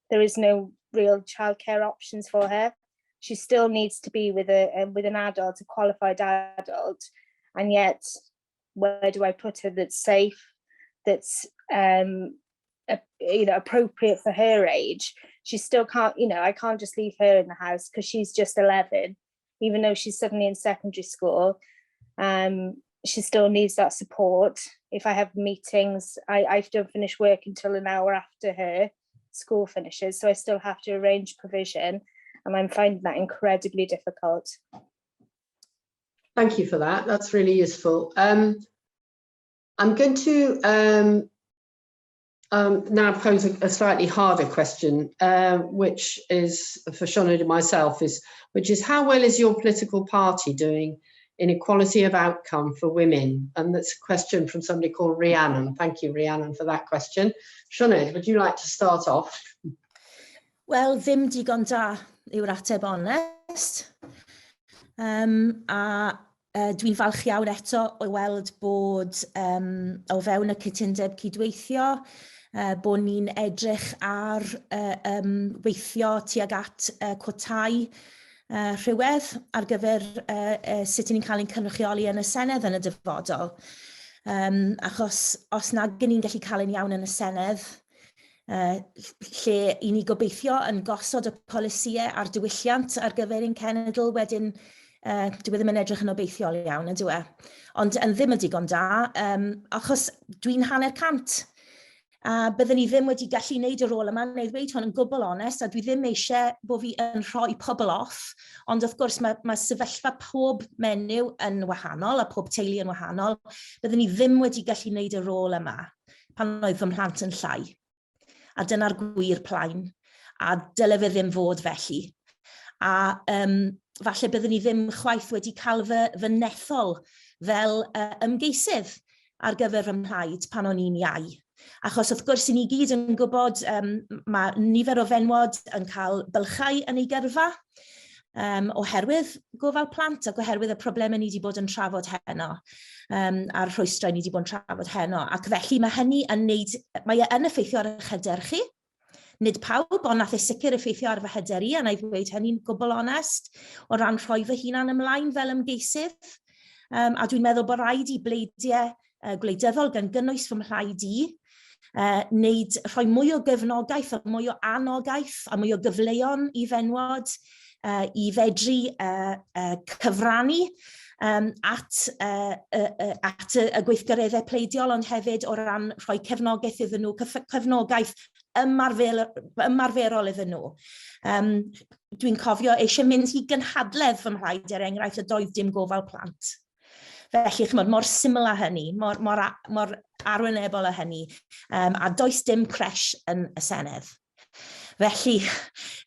there is no real childcare options for her. She still needs to be with a with an adult, a qualified adult, and yet where do I put her that's safe, that's um, a, you know appropriate for her age? She still can't, you know, I can't just leave her in the house because she's just 11, even though she's suddenly in secondary school. Um, she still needs that support. If I have meetings, I, I don't finish work until an hour after her school finishes, so I still have to arrange provision, and I'm finding that incredibly difficult. Thank you for that. That's really useful. Um, I'm going to um, um, now pose a, a slightly harder question, uh, which is for Sioned and myself, is which is how well is your political party doing in equality of outcome for women? And that's a question from somebody called Rhiannon. Thank you, Rhiannon, for that question. Sioned, would you like to start off? Wel, ddim digon da yw'r ateb onest. Um, a uh, dwi'n falch iawn eto o weld bod um, o fewn y cytundeb cydweithio, uh, bod ni'n edrych ar uh, um, weithio tuag at uh, cwotau uh, rhywedd ar gyfer uh, uh, sut ni'n cael ein cynrychioli yn y Senedd yn y dyfodol. Um, achos os nag ni'n gallu cael ein iawn yn y Senedd, uh, lle i ni gobeithio yn gosod y polisïau a'r diwylliant ar gyfer ein cenedl, wedyn uh, dwi e ddim yn edrych yn obeithiol iawn, ydyw e. Ond yn ddim yn digon da, um, achos dwi'n hanner cant. A byddwn ni ddim wedi gallu wneud y rôl yma, neu ddweud hwn yn gwbl onest, a dwi ddim eisiau bod fi yn rhoi pobl off, ond wrth gwrs mae, mae sefyllfa pob menyw yn wahanol a pob teulu yn wahanol. Byddwn ni ddim wedi gallu wneud y rôl yma pan oedd fy mhlant yn llai. A dyna'r gwir plaen. A dyle fe ddim fod felly. A um, falle byddwn ni ddim chwaith wedi cael fy, fy nethol fel uh, ymgeisydd ar gyfer fy mhlaid pan o'n i'n iau. Achos wrth gwrs, i ni gyd yn gwybod, um, mae nifer o fenwod yn cael bylchau yn ei gyrfa, um, oherwydd gofal plant ac oherwydd y problemau ni wedi bod yn trafod heno, um, a'r rhwystrau ni wedi bod yn trafod heno. Ac felly mae hynny yn neud, mae e yn effeithio ar eich hyder chi. Nid pawb, ond nath e sicr effeithio ar fy hyder i, a na i ddweud hynny'n gwbl onest, o ran rhoi fy hunan ymlaen fel ymgeisydd. Um, a dwi'n meddwl bod rhaid i bleidiau uh, gwleidyddol gan gynnwys fy mhlaid i, uh, wneud rhoi mwy o gefnogaeth a mwy o anogaeth a mwy o gyfleon i fenwod uh, i fedru uh, uh, cyfrannu um, at, uh, uh, uh, at y, y gweithgareddau pleidiol, ond hefyd o ran rhoi cefnogaeth iddyn nhw, cefnogaeth ymarfer, ymarferol iddyn nhw. Um, Dwi'n cofio eisiau mynd i gynhadledd fy mhlaid, er enghraifft, a doedd dim gofal plant. Felly, chymod, mor syml â hynny, mor, mor, mor arwynebol â hynny, um, a does dim creche yn y Senedd. Felly,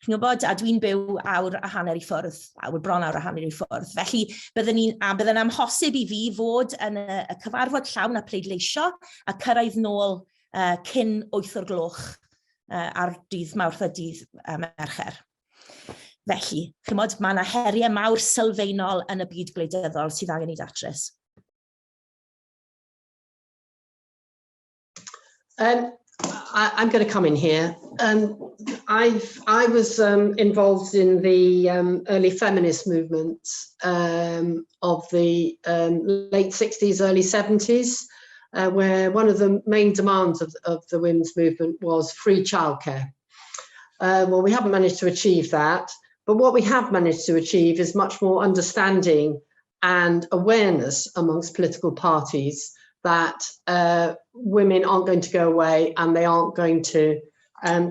chi'n gwybod, a dwi'n byw awr a hanner i ffwrdd, awr bron awr a hanner i ffwrdd. Felly, byddwn ni'n, a byddai'n amhosib i fi fod yn y, y cyfarfod llawn a pleidleisio a cyrraedd nôl uh, cyn 8 o'r gloch uh, ar dydd Mawrth a dydd uh, Mercher. Felly, chimod, mae yna heriau mawr sylfaenol yn y byd gwleidyddol sydd angen i datrys. I, I'm going to come in here. I've, I was involved in the early feminist movement of the late 60s, early 70s, where one of the main demands of, of the women's movement was free childcare. Well, we haven't managed to achieve that, but what we have managed to achieve is much more understanding and awareness amongst political parties that women aren't going to go away and they aren't going to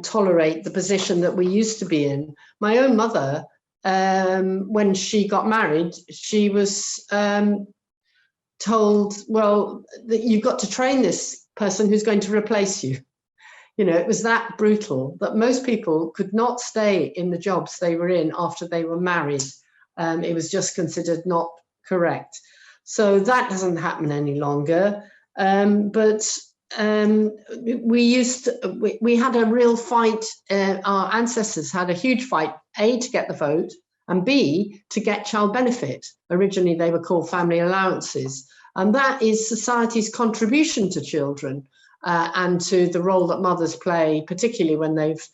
tolerate the position that we used to be in. My own mother, when she got married, she was told, well, that you've got to train this person who's going to replace you. You know, it was that brutal that most people could not stay in the jobs they were in after they were married. It was just considered not correct. So that doesn't happen any longer. But we used to, we had a real fight. Our ancestors had a huge fight, A, to get the vote, and B, to get child benefit. Originally, they were called family allowances. And that is society's contribution to children and to the role that mothers play, particularly when they've,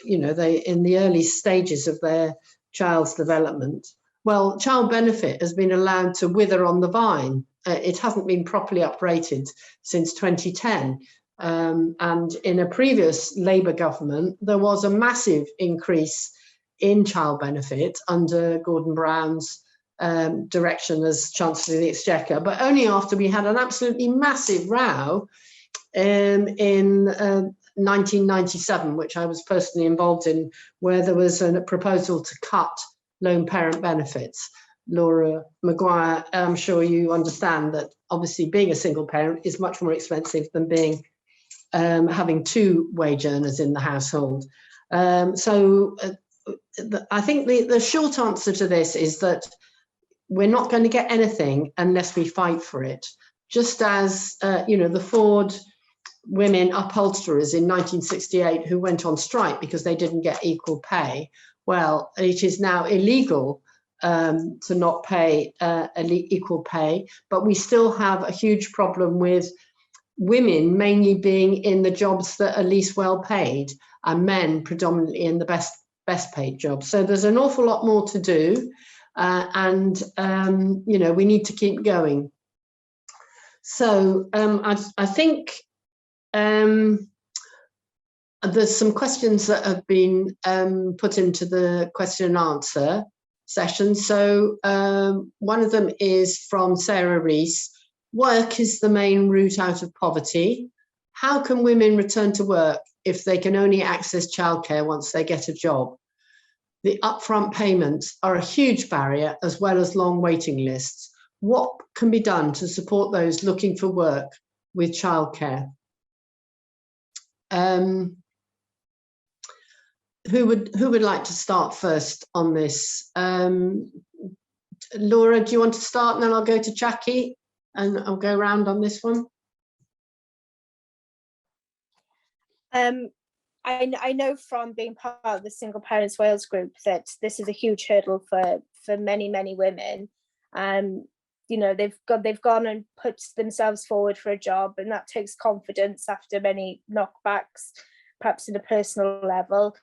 you know, they in the early stages of their child's development. Well, child benefit has been allowed to wither on the vine. It hasn't been properly uprated since 2010. And in a previous Labour government, there was a massive increase in child benefit under Gordon Brown's direction as Chancellor of the Exchequer, but only after we had an absolutely massive row in 1997, which I was personally involved in, where there was a proposal to cut lone parent benefits. Laura Maguire, I'm sure you understand that obviously being a single parent is much more expensive than being having two wage earners in the household. So I think the short answer to this is that we're not going to get anything unless we fight for it. Just as, you know, the Ford women upholsterers in 1968 who went on strike because they didn't get equal pay. Well, it is now illegal to not pay equal pay, but we still have a huge problem with women mainly being in the jobs that are least well paid and men predominantly in the best paid jobs. So there's an awful lot more to do, and you know, we need to keep going. So I think there's some questions that have been put into the question and answer session. So one of them is from Sarah Rees. Work is the main route out of poverty. How can women return to work if they can only access childcare once they get a job? The upfront payments are a huge barrier, as well as long waiting lists. What can be done to support those looking for work with childcare? Who would like to start first on this? Laura, do you want to start, and then I'll go to Jackie, and I'll go round on this one. I know from being part of the Single Parents Wales group that this is a huge hurdle for many, many women. They've gone and put themselves forward for a job, and that takes confidence after many knockbacks, perhaps in a personal level.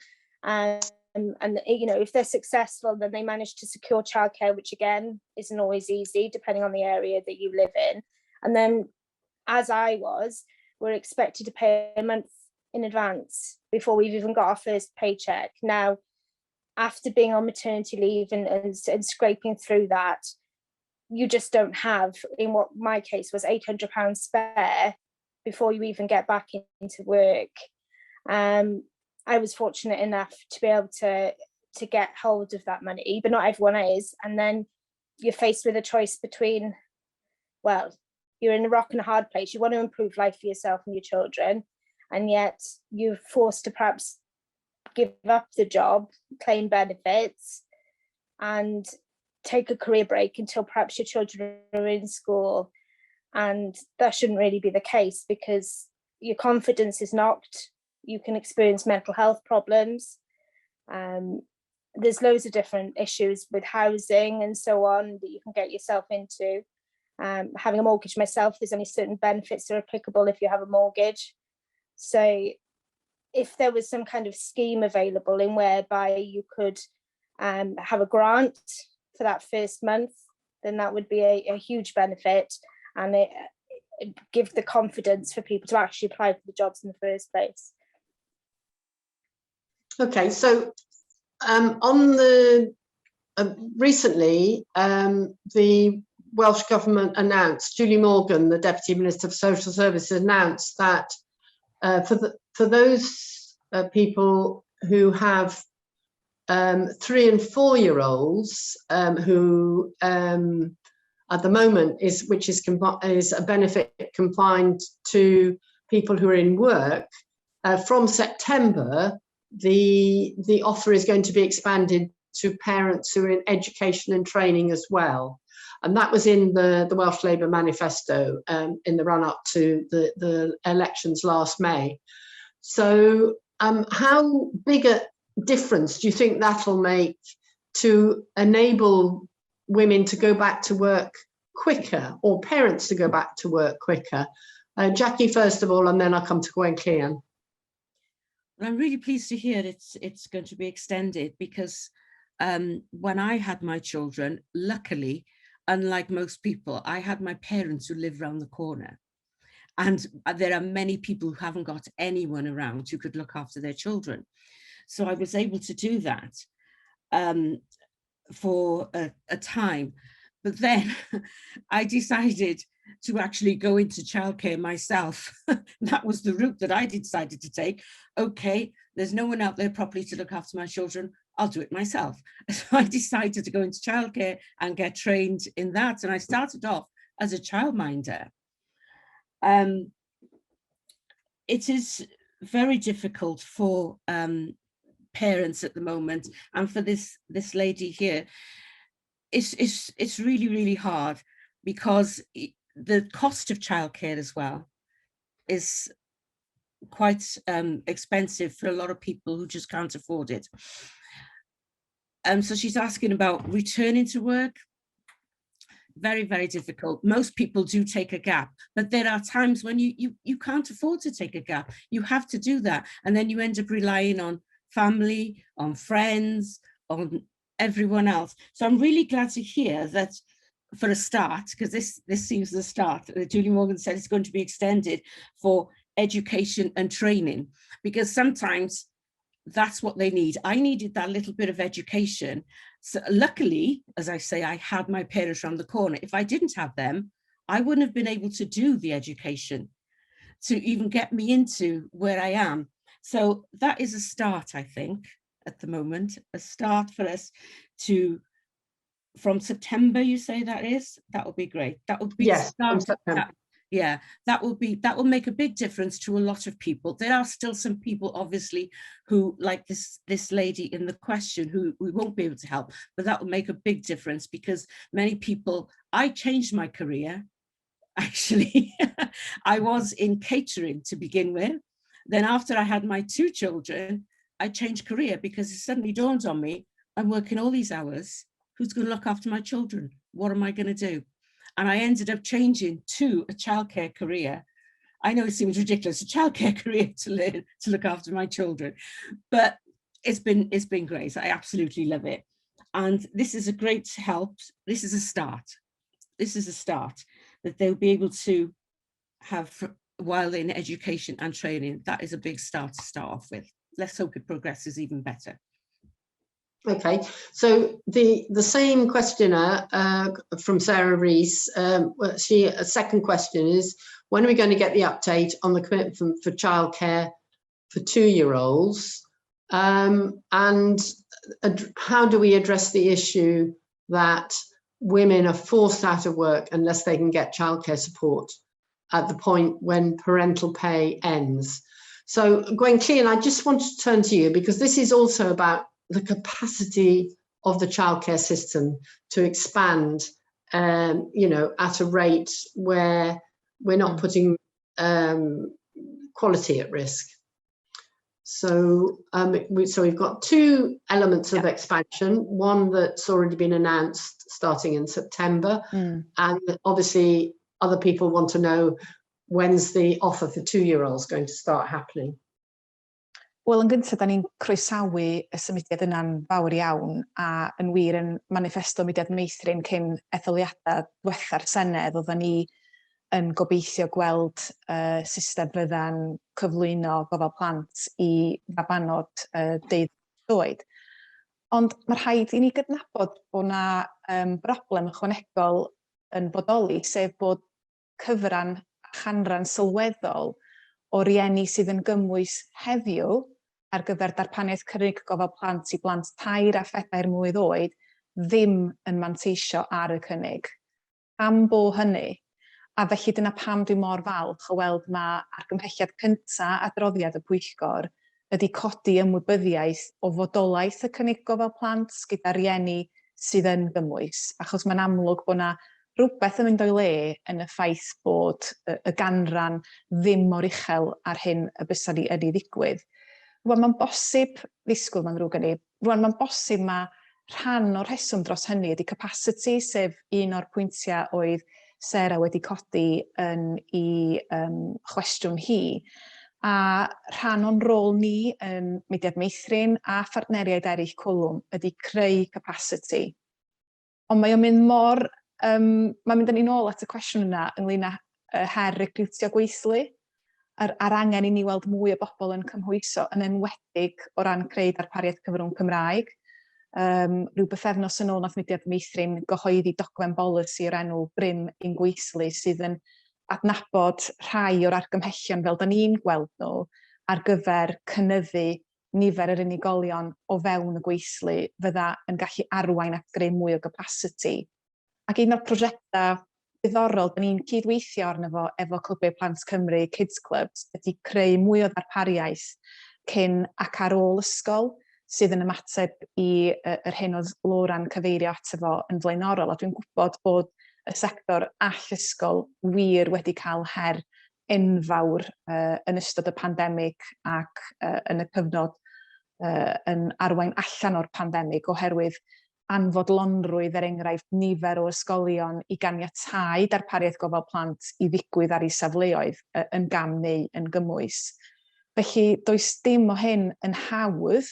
And if they're successful, then they manage to secure childcare, which again isn't always easy, depending on the area that you live in. And then, as I was, we're expected to pay a month in advance before we've even got our first paycheck. Now, after being on maternity leave and scraping through that, you just don't have, in what my case was, £800 spare before you even get back into work. I was fortunate enough to be able to get hold of that money, but not everyone is. And then you're faced with a choice between, well, you're in a rock and a hard place. You want to improve life for yourself and your children, and yet you're forced to perhaps give up the job, claim benefits, and take a career break until perhaps your children are in school. And that shouldn't really be the case, because your confidence is knocked. You can experience mental health problems. There's loads of different issues with housing and so on that you can get yourself into. Having a mortgage myself, there's only certain benefits that are applicable if you have a mortgage. So if there was some kind of scheme available in whereby you could have a grant for that first month, then that would be a huge benefit, and it give the confidence for people to actually apply for the jobs in the first place. Okay, so on the recently, the Welsh Government announced, Julie Morgan, the Deputy Minister for Social Services, announced that for those people who have 3 and 4 year olds who at the moment is which is is a benefit confined to people who are in work, from September the offer is going to be expanded to parents who are in education and training as well. And that was in the Welsh Labour manifesto in the run-up to the elections last May. So how big a difference do you think that'll make to enable women to go back to work quicker, or parents to go back to work quicker? Jackie, first of all, and then I'll come to Gwenllian. Well, I'm really pleased to hear it's going to be extended, because when I had my children, luckily, unlike most people, I had my parents who live round the corner. And there are many people who haven't got anyone around who could look after their children. So I was able to do that for a time. But then I decided to actually go into childcare myself. That was the route that I decided to take. Okay, there's no one out there properly to look after my children. I'll do it myself. So I decided to go into childcare and get trained in that. And I started off as a childminder. It is very difficult for parents at the moment, and for this lady here, it's really, really hard, because the cost of childcare as well is quite expensive for a lot of people who just can't afford it. So she's asking about returning to work. Very, very difficult. Most people do take a gap, but there are times when you can't afford to take a gap. You have to do that. And then you end up relying on family, on friends, on everyone else. So I'm really glad to hear that for a start, because this seems the start, that Julie Morgan said it's going to be extended for education and training, because sometimes that's what they need. I needed that little bit of education. So luckily, as I say, I had my parents around the corner. If I didn't have them, I wouldn't have been able to do the education to even get me into where I am. So that is a start, I think, at the moment, a start for us to, from September, you say that is? That would be great. That would be Yes, from start, September. Yeah, that will be that will make a big difference to a lot of people. There are still some people, obviously, who, like this lady in the question, who we won't be able to help, but that will make a big difference because many people, I changed my career, actually. I was in catering to begin with. Then after I had my two children, I changed career because it suddenly dawned on me, I'm working all these hours. Who's going to look after my children? What am I going to do? And I ended up changing to a childcare career. I know it seems ridiculous, a childcare career to learn to look after my children, but it's been great. I absolutely love it. And this is a great help. This is a start. This is a start that they'll be able to have while in education and training. That is a big start to start off with. Let's hope it progresses even better. Okay, so the same questioner from Sarah Rees, well, she a second question is, when are we going to get the update on the commitment for childcare for 2-year-olds? And how do we address the issue that women are forced out of work unless they can get childcare support at the point when parental pay ends? So Gwenllian, I just want to turn to you because this is also about the capacity of the childcare system to expand at a rate where we're not putting quality at risk. So we've got two elements of expansion, one that's already been announced starting in September, and obviously other people want to know, when's the offer for 2-year-olds going to start happening? Wel, yn gyntaf, da ni'n croesawu y symudiad yna'n fawr iawn a yn wir yn maniffesto Mudiad Meithrin cyn etholiadau diwetha'r Senedd, oedden ni yn gobeithio gweld system fydda'n cyflwyno gofal plant i fabanod 12 oed. Ond mae rhaid i ni gydnabod bod yna broblem ychwanegol yn bodoli, sef bod cyfran a chanran sylweddol o rieni sydd yn gymwys heddiw ar gyfer darpariaeth cynnig gofal plant i blant 3 a 4 mlwydd oed ddim yn manteisio ar y cynnig. Pam bo hynny? A felly dyna pam dwi mor falch o weld ma' argymhelliad cynta adroddiad y pwyllgor ydy codi ymwybyddiaeth o fodolaeth y cynnig gofal plant gyda rieni sydd yn gymwys, achos mae'n amlwg bod 'na rhywbeth yn mynd o'i le yn y ffaith bod y ganran ddim mor uchel ar hyn y bysa ni yn ei ddigwydd. Rwan mae'n bosib ddisgwyl, mae'n ddrwg gen i, rwan mae'n bosib ma' rhan o'r rheswm dros hynny ydy capacity, sef un o'r pwyntiau oedd Sarah wedi codi yn ei chwestiwn hi. A rhan o'n rôl ni yn Mudiad Meithrin a phartneriaid eraill Cwlwm ydy creu capacity. Ond mae o'n mynd mor, mae'n mynd â ni nôl at y cwestiwn yna ynglyn â her recriwtio gweithlu a'r angen i ni weld mwy o bobl yn cymhwyso, yn enwedig o ran creu darpariaeth cyfrwng Cymraeg. Rhyw bythefnos yn ôl nath Mudiad Meithrin gyhoeddi dogfen bolisi o'r enw Grym ein Gweithlu sydd yn adnabod rhai o'r argymhellion fel da ni'n gweld nhw ar gyfer cynyddu nifer yr unigolion o fewn y gweithlu fydda yn gallu arwain at greu mwy o capacity. Ac un o'r prosiectau diddorol da ni'n cydweithio arno fo efo Clybiau Plant Cymru Kids Clubs ydy creu mwy o ddarpariaeth cyn ac ar ôl ysgol sydd yn ymateb i yr hyn oedd Laura'n cyfeirio ato fo yn flaenorol. A dwi'n gwybod bod y sector all ysgol wir wedi cael her enfawr yn ystod y pandemig ac yn y cyfnod yn arwain allan o'r pandemig oherwydd anfodlonrwydd, er enghraifft, nifer o ysgolion i ganiatáu darpariaeth gofal plant i ddigwydd ar eu safleoedd yn gam neu yn gymwys. Felly does dim o hyn yn hawdd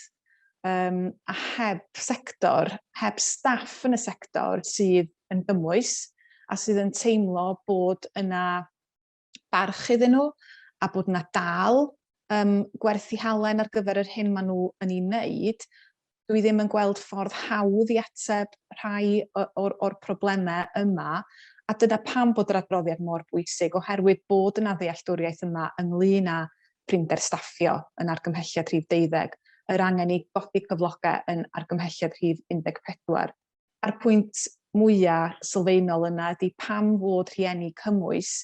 a heb sector, heb staff yn y sector sydd yn gymwys a sydd yn teimlo bod yna barch iddyn nhw a bod yna dal gwerth eu halen ar gyfer yr hyn maen nhw yn ei wneud, dwi ddim yn gweld ffordd hawdd i ateb rhai o'r problemau yma. A dyna pam bod yr adroddiad mor bwysig, oherwydd bod yna ddealltwriaeth yma ynglyn â prinder staffio yn argymhelliad rhif 12, yr angen i godi cyflogau yn argymhelliad rhif 14. A'r pwynt mwyaf sylfaenol yna ydy pam fod rhieni cymwys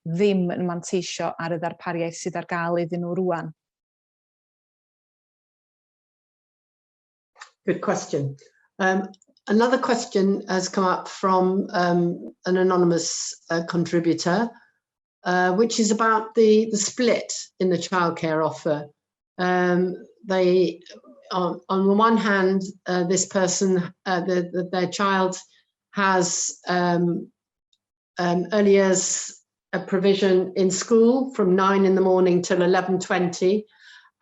ddim yn manteisio ar y ddarpariaeth sydd ar gael iddyn nhw rwan? Good question. Another question has come up from an anonymous contributor, which is about the split in the childcare offer. On the one hand, this person, their child has early years a provision in school from 9 in the morning till 11:20,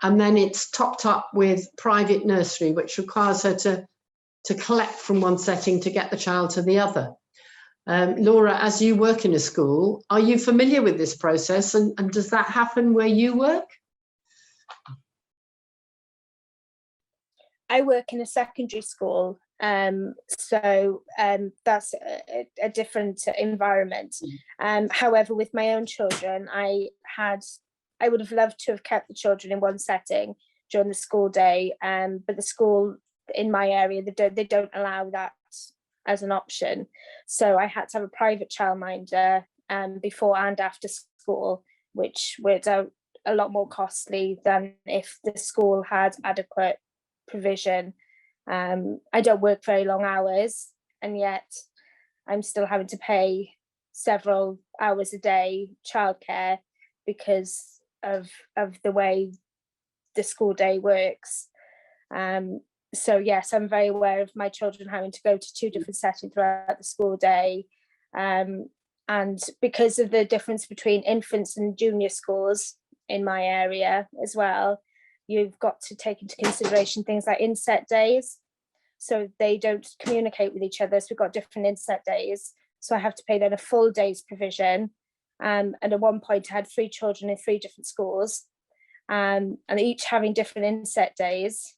and then it's topped up with private nursery, which requires her to collect from one setting to get the child to the other. Laura, as you work in a school, are you familiar with this process, and does that happen where you work? I work in a secondary school, so that's a different environment. However, with my own children, I would have loved to have kept the children in one setting during the school day, but the school in my area, they don't allow that as an option. So I had to have a private childminder before and after school, which worked out a lot more costly than if the school had adequate provision. I don't work very long hours, and yet I'm still having to pay several hours a day childcare because of the way the school day works. So yes, I'm very aware of my children having to go to two different settings throughout the school day. And because of the difference between infants and junior schools in my area as well, you've got to take into consideration things like inset days. So they don't communicate with each other. So we've got different inset days. So I have to pay then a full day's provision. And at one point I had 3 children in 3 different schools, and each having different inset days.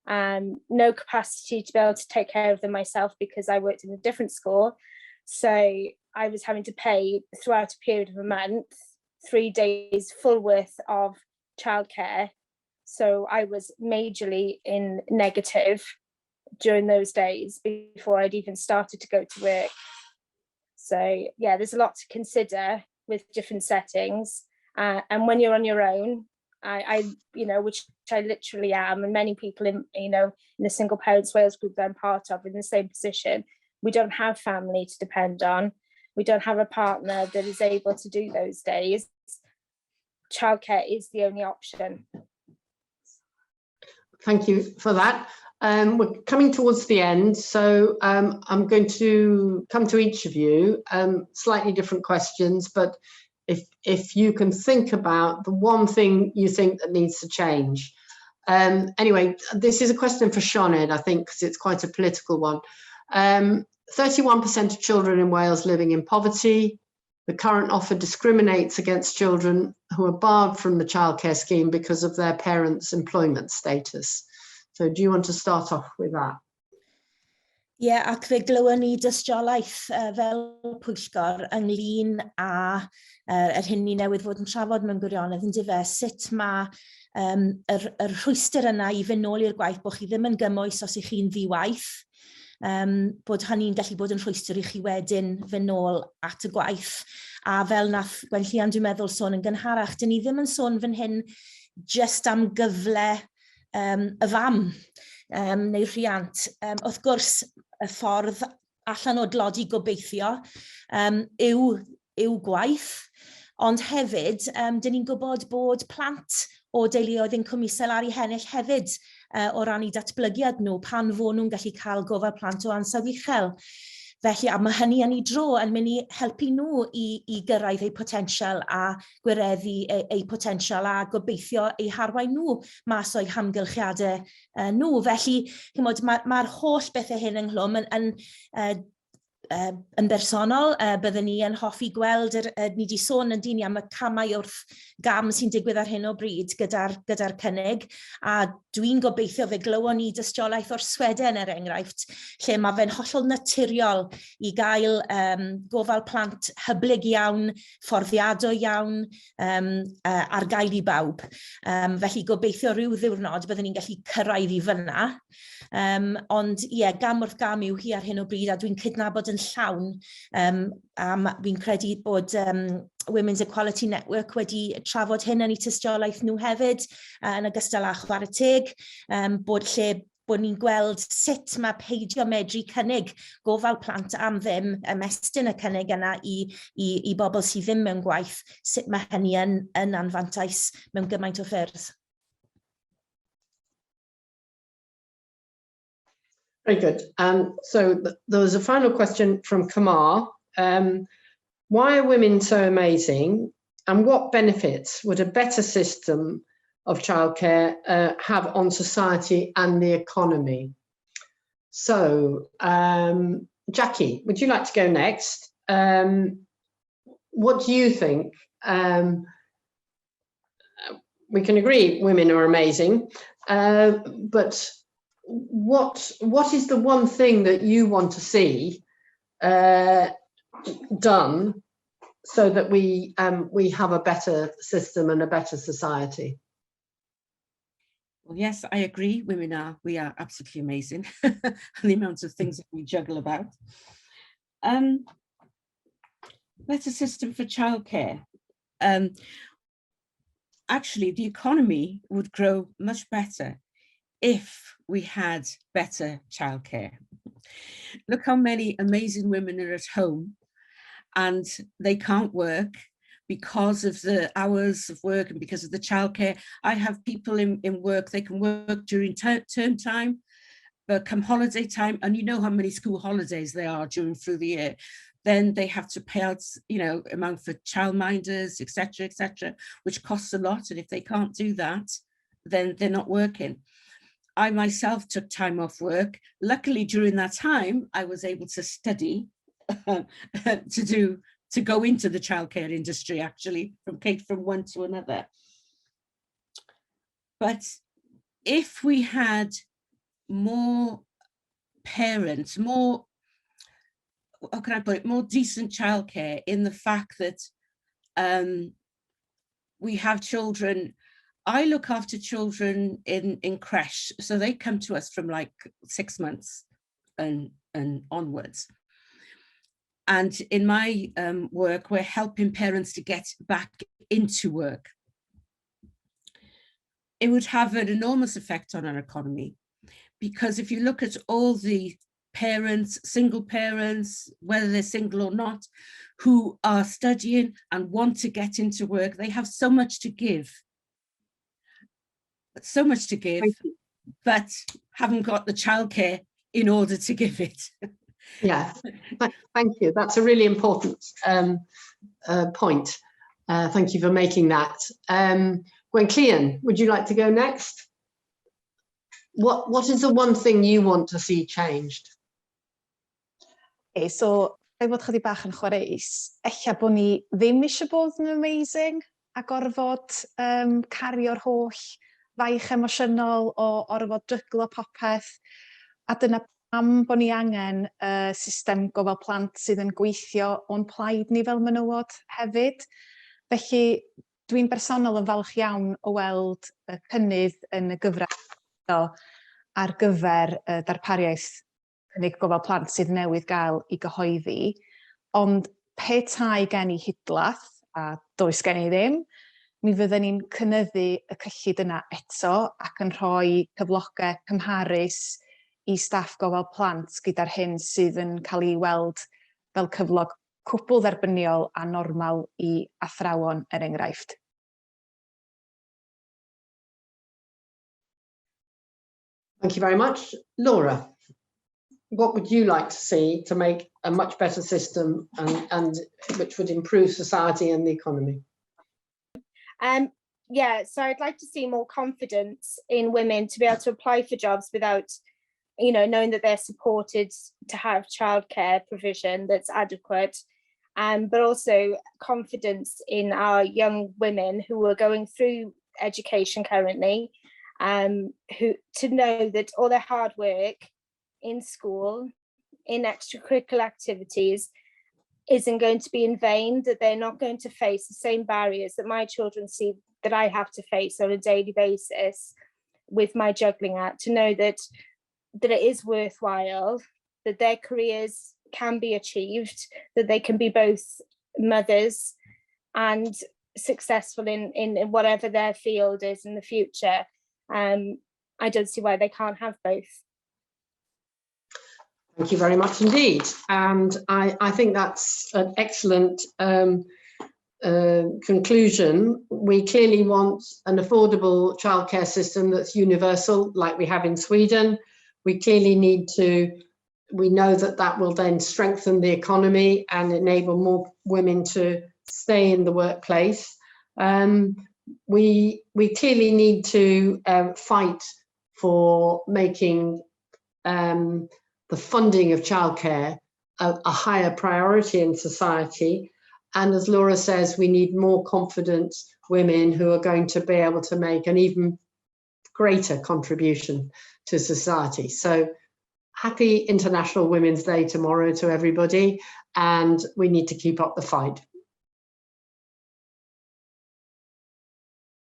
No capacity to be able to take care of them myself because I worked in a different school. So I was having to pay throughout a period of a month, 3 days full worth of childcare. So I was majorly in negative during those days before I'd even started to go to work. There's a lot to consider with different settings. And when you're on your own, which I literally am, and many people in the Single Parents Wales group that I'm part of in the same position, we don't have family to depend on. We don't have a partner that is able to do those days. Childcare is the only option. Thank you for that. We're coming towards the end, so I'm going to come to each of you, slightly different questions, but if you can think about the one thing you think that needs to change. Anyway, this is a question for Sioned, I think, because it's quite a political one. 31% of children in Wales living in poverty. The current offer discriminates against children who are barred from the childcare scheme because of their parents' employment status. So do you want to start off with that? Ie, yeah, ac fe glywon ni dystiolaeth fel pwyllgor ynglyn â yr hyn ni newydd fod yn trafod mewn gwirionedd yn dyfe, sut mae yr rhwystr yna i fynd nôl i'r gwaith, bod chi ddim yn gymwys os ych chi'n ddi-waith, bod hynny'n gallu bod yn rhwystr i chi wedyn fynd nôl at y gwaith. A fel nath Gwenllian, dwi'n meddwl, sôn yn gynharach, dyn ni ddim yn sôn fan hyn jyst am gyfle y fam neu rhiant. Wrth gwrs, y ffordd allan o dlodi gobeithio yw gwaith, ond hefyd, dyn ni'n gwybod bod plant o deuluoedd incwm isel ar eu hennill hefyd o ran eu datblygiad nhw pan fo nhw'n gallu cael gofal plant o ansawdd uchel. Felly, a mae hynny yn ei dro yn mynd i helpu nhw i gyrraedd eu potensial a gwireddu eu potensial a gobeithio eu harwain nhw mas o'u hamgylchiadau nhw. Felly, chimod, mae'r holl bethau hyn ynghlwm yn bersonol, byddwn ni yn hoffi gweld, ni wedi sôn yn dyn ni am y camau wrth gam sy'n digwydd ar hyn o bryd gyda cynnig, a dwi'n gobeithio fe glywon ni dystiolaeth o'r Sweden er enghraifft, lle mae fe'n hollol naturiol i gael gofal plant hyblyg iawn, fforddiadwy iawn, ar gael i bawb. Felly gobeithio rhyw ddiwrnod byddwn ni'n gallu cyrraedd i fyna. Ond ie, gam wrth gam yw hi ar hyn o bryd, a dwi'n cydnabod yn llawn, a fi'n credu bod Women's Equality Network wedi trafod hyn yn eu tystiolaeth nhw hefyd, yn ogystal â Chwarae Teg, bod lle bod ni'n gweld sut mae peidio medru cynnig gofal plant am ddim, ymestyn y cynnig yna i, i, i bobl sydd ddim mewn gwaith, sut mae hynny yn, yn anfantais mewn gymaint o ffyrdd. Very good. So th there was a final question from Kamar. Why are women so amazing, and what benefits would a better system of childcare have on society and the economy? So, Jackie, would you like to go next? What do you think? We can agree women are amazing, but what is the one thing that you want to see done so that we have a better system and a better society? Well, yes, I agree. Women are, we are absolutely amazing. And the amount of things that we juggle about. Better system for childcare. Actually, the economy would grow much better if we had better childcare. Look how many amazing women are at home and they can't work because of the hours of work and because of the childcare. I have people in work, they can work during term time, but come holiday time, and you know how many school holidays there are during through the year, then they have to pay out, you know, amount for childminders, et cetera, et cetera, which costs a lot. And if they can't do that, then they're not working. I myself took time off work. Luckily, during that time, I was able to study to go into the childcare industry, actually, from Kate from one to another. But if we had more parents, more, how can I put it, more decent childcare in the fact that we have children. I look after children in creche, so they come to us from like 6 months and onwards. And in my work, we're helping parents to get back into work. It would have an enormous effect on our economy, because if you look at all the parents, single parents, whether they're single or not, who are studying and want to get into work, they have so much to give. So much to give, but haven't got the childcare in order to give it. Yeah, thank you. That's a really important point. Thank you for making that. Gwenllian, would you like to go next? What is the one thing you want to see changed? Okay, so, rhaid bod chydig bach yn chwareus, ella bod ni ddim eisiau bod yn amazing a gorfod cario'r holl faich emosiynol o orfod jyglo popeth. A dyna pam bod ni angen system gofal plant sydd yn gweithio o'n plaid ni fel menywod hefyd. Felly, dwi'n bersonol yn falch iawn o weld y cynnydd yn y gyfraith ar gyfer darpariaeth cynnig gofal plant sydd newydd gael ei gyhoeddi. Ond petai gen i hudlath, a does gen i ddim, mi fydden ni'n cynyddu y cyllid yna eto ac yn rhoi cyflogau cymharus i staff gofal plant gyda'r hyn sydd yn cael ei weld fel cyflog cwbl dderbyniol a normal i athrawon, er enghraifft. Thank you very much. Laura, what would you like to see to make a much better system and which would improve society and the economy? I'd like to see more confidence in women to be able to apply for jobs without, knowing that they're supported to have childcare provision that's adequate, but also confidence in our young women who are going through education currently, who to know that all their hard work in school, in extracurricular activities, isn't going to be in vain, that they're not going to face the same barriers that my children see that I have to face on a daily basis with my juggling act, to know that it is worthwhile, that their careers can be achieved, that they can be both mothers and successful in whatever their field is in the future, I don't see why they can't have both. Thank you very much indeed. And I think that's an excellent conclusion. We clearly want an affordable childcare system that's universal, like we have in Sweden. We clearly need to, we know that that will then strengthen the economy and enable more women to stay in the workplace. We clearly need to fight for making the funding of childcare a higher priority in society. And as Laura says, we need more confident women who are going to be able to make an even greater contribution to society. So happy International Women's Day tomorrow to everybody, and we need to keep up the fight.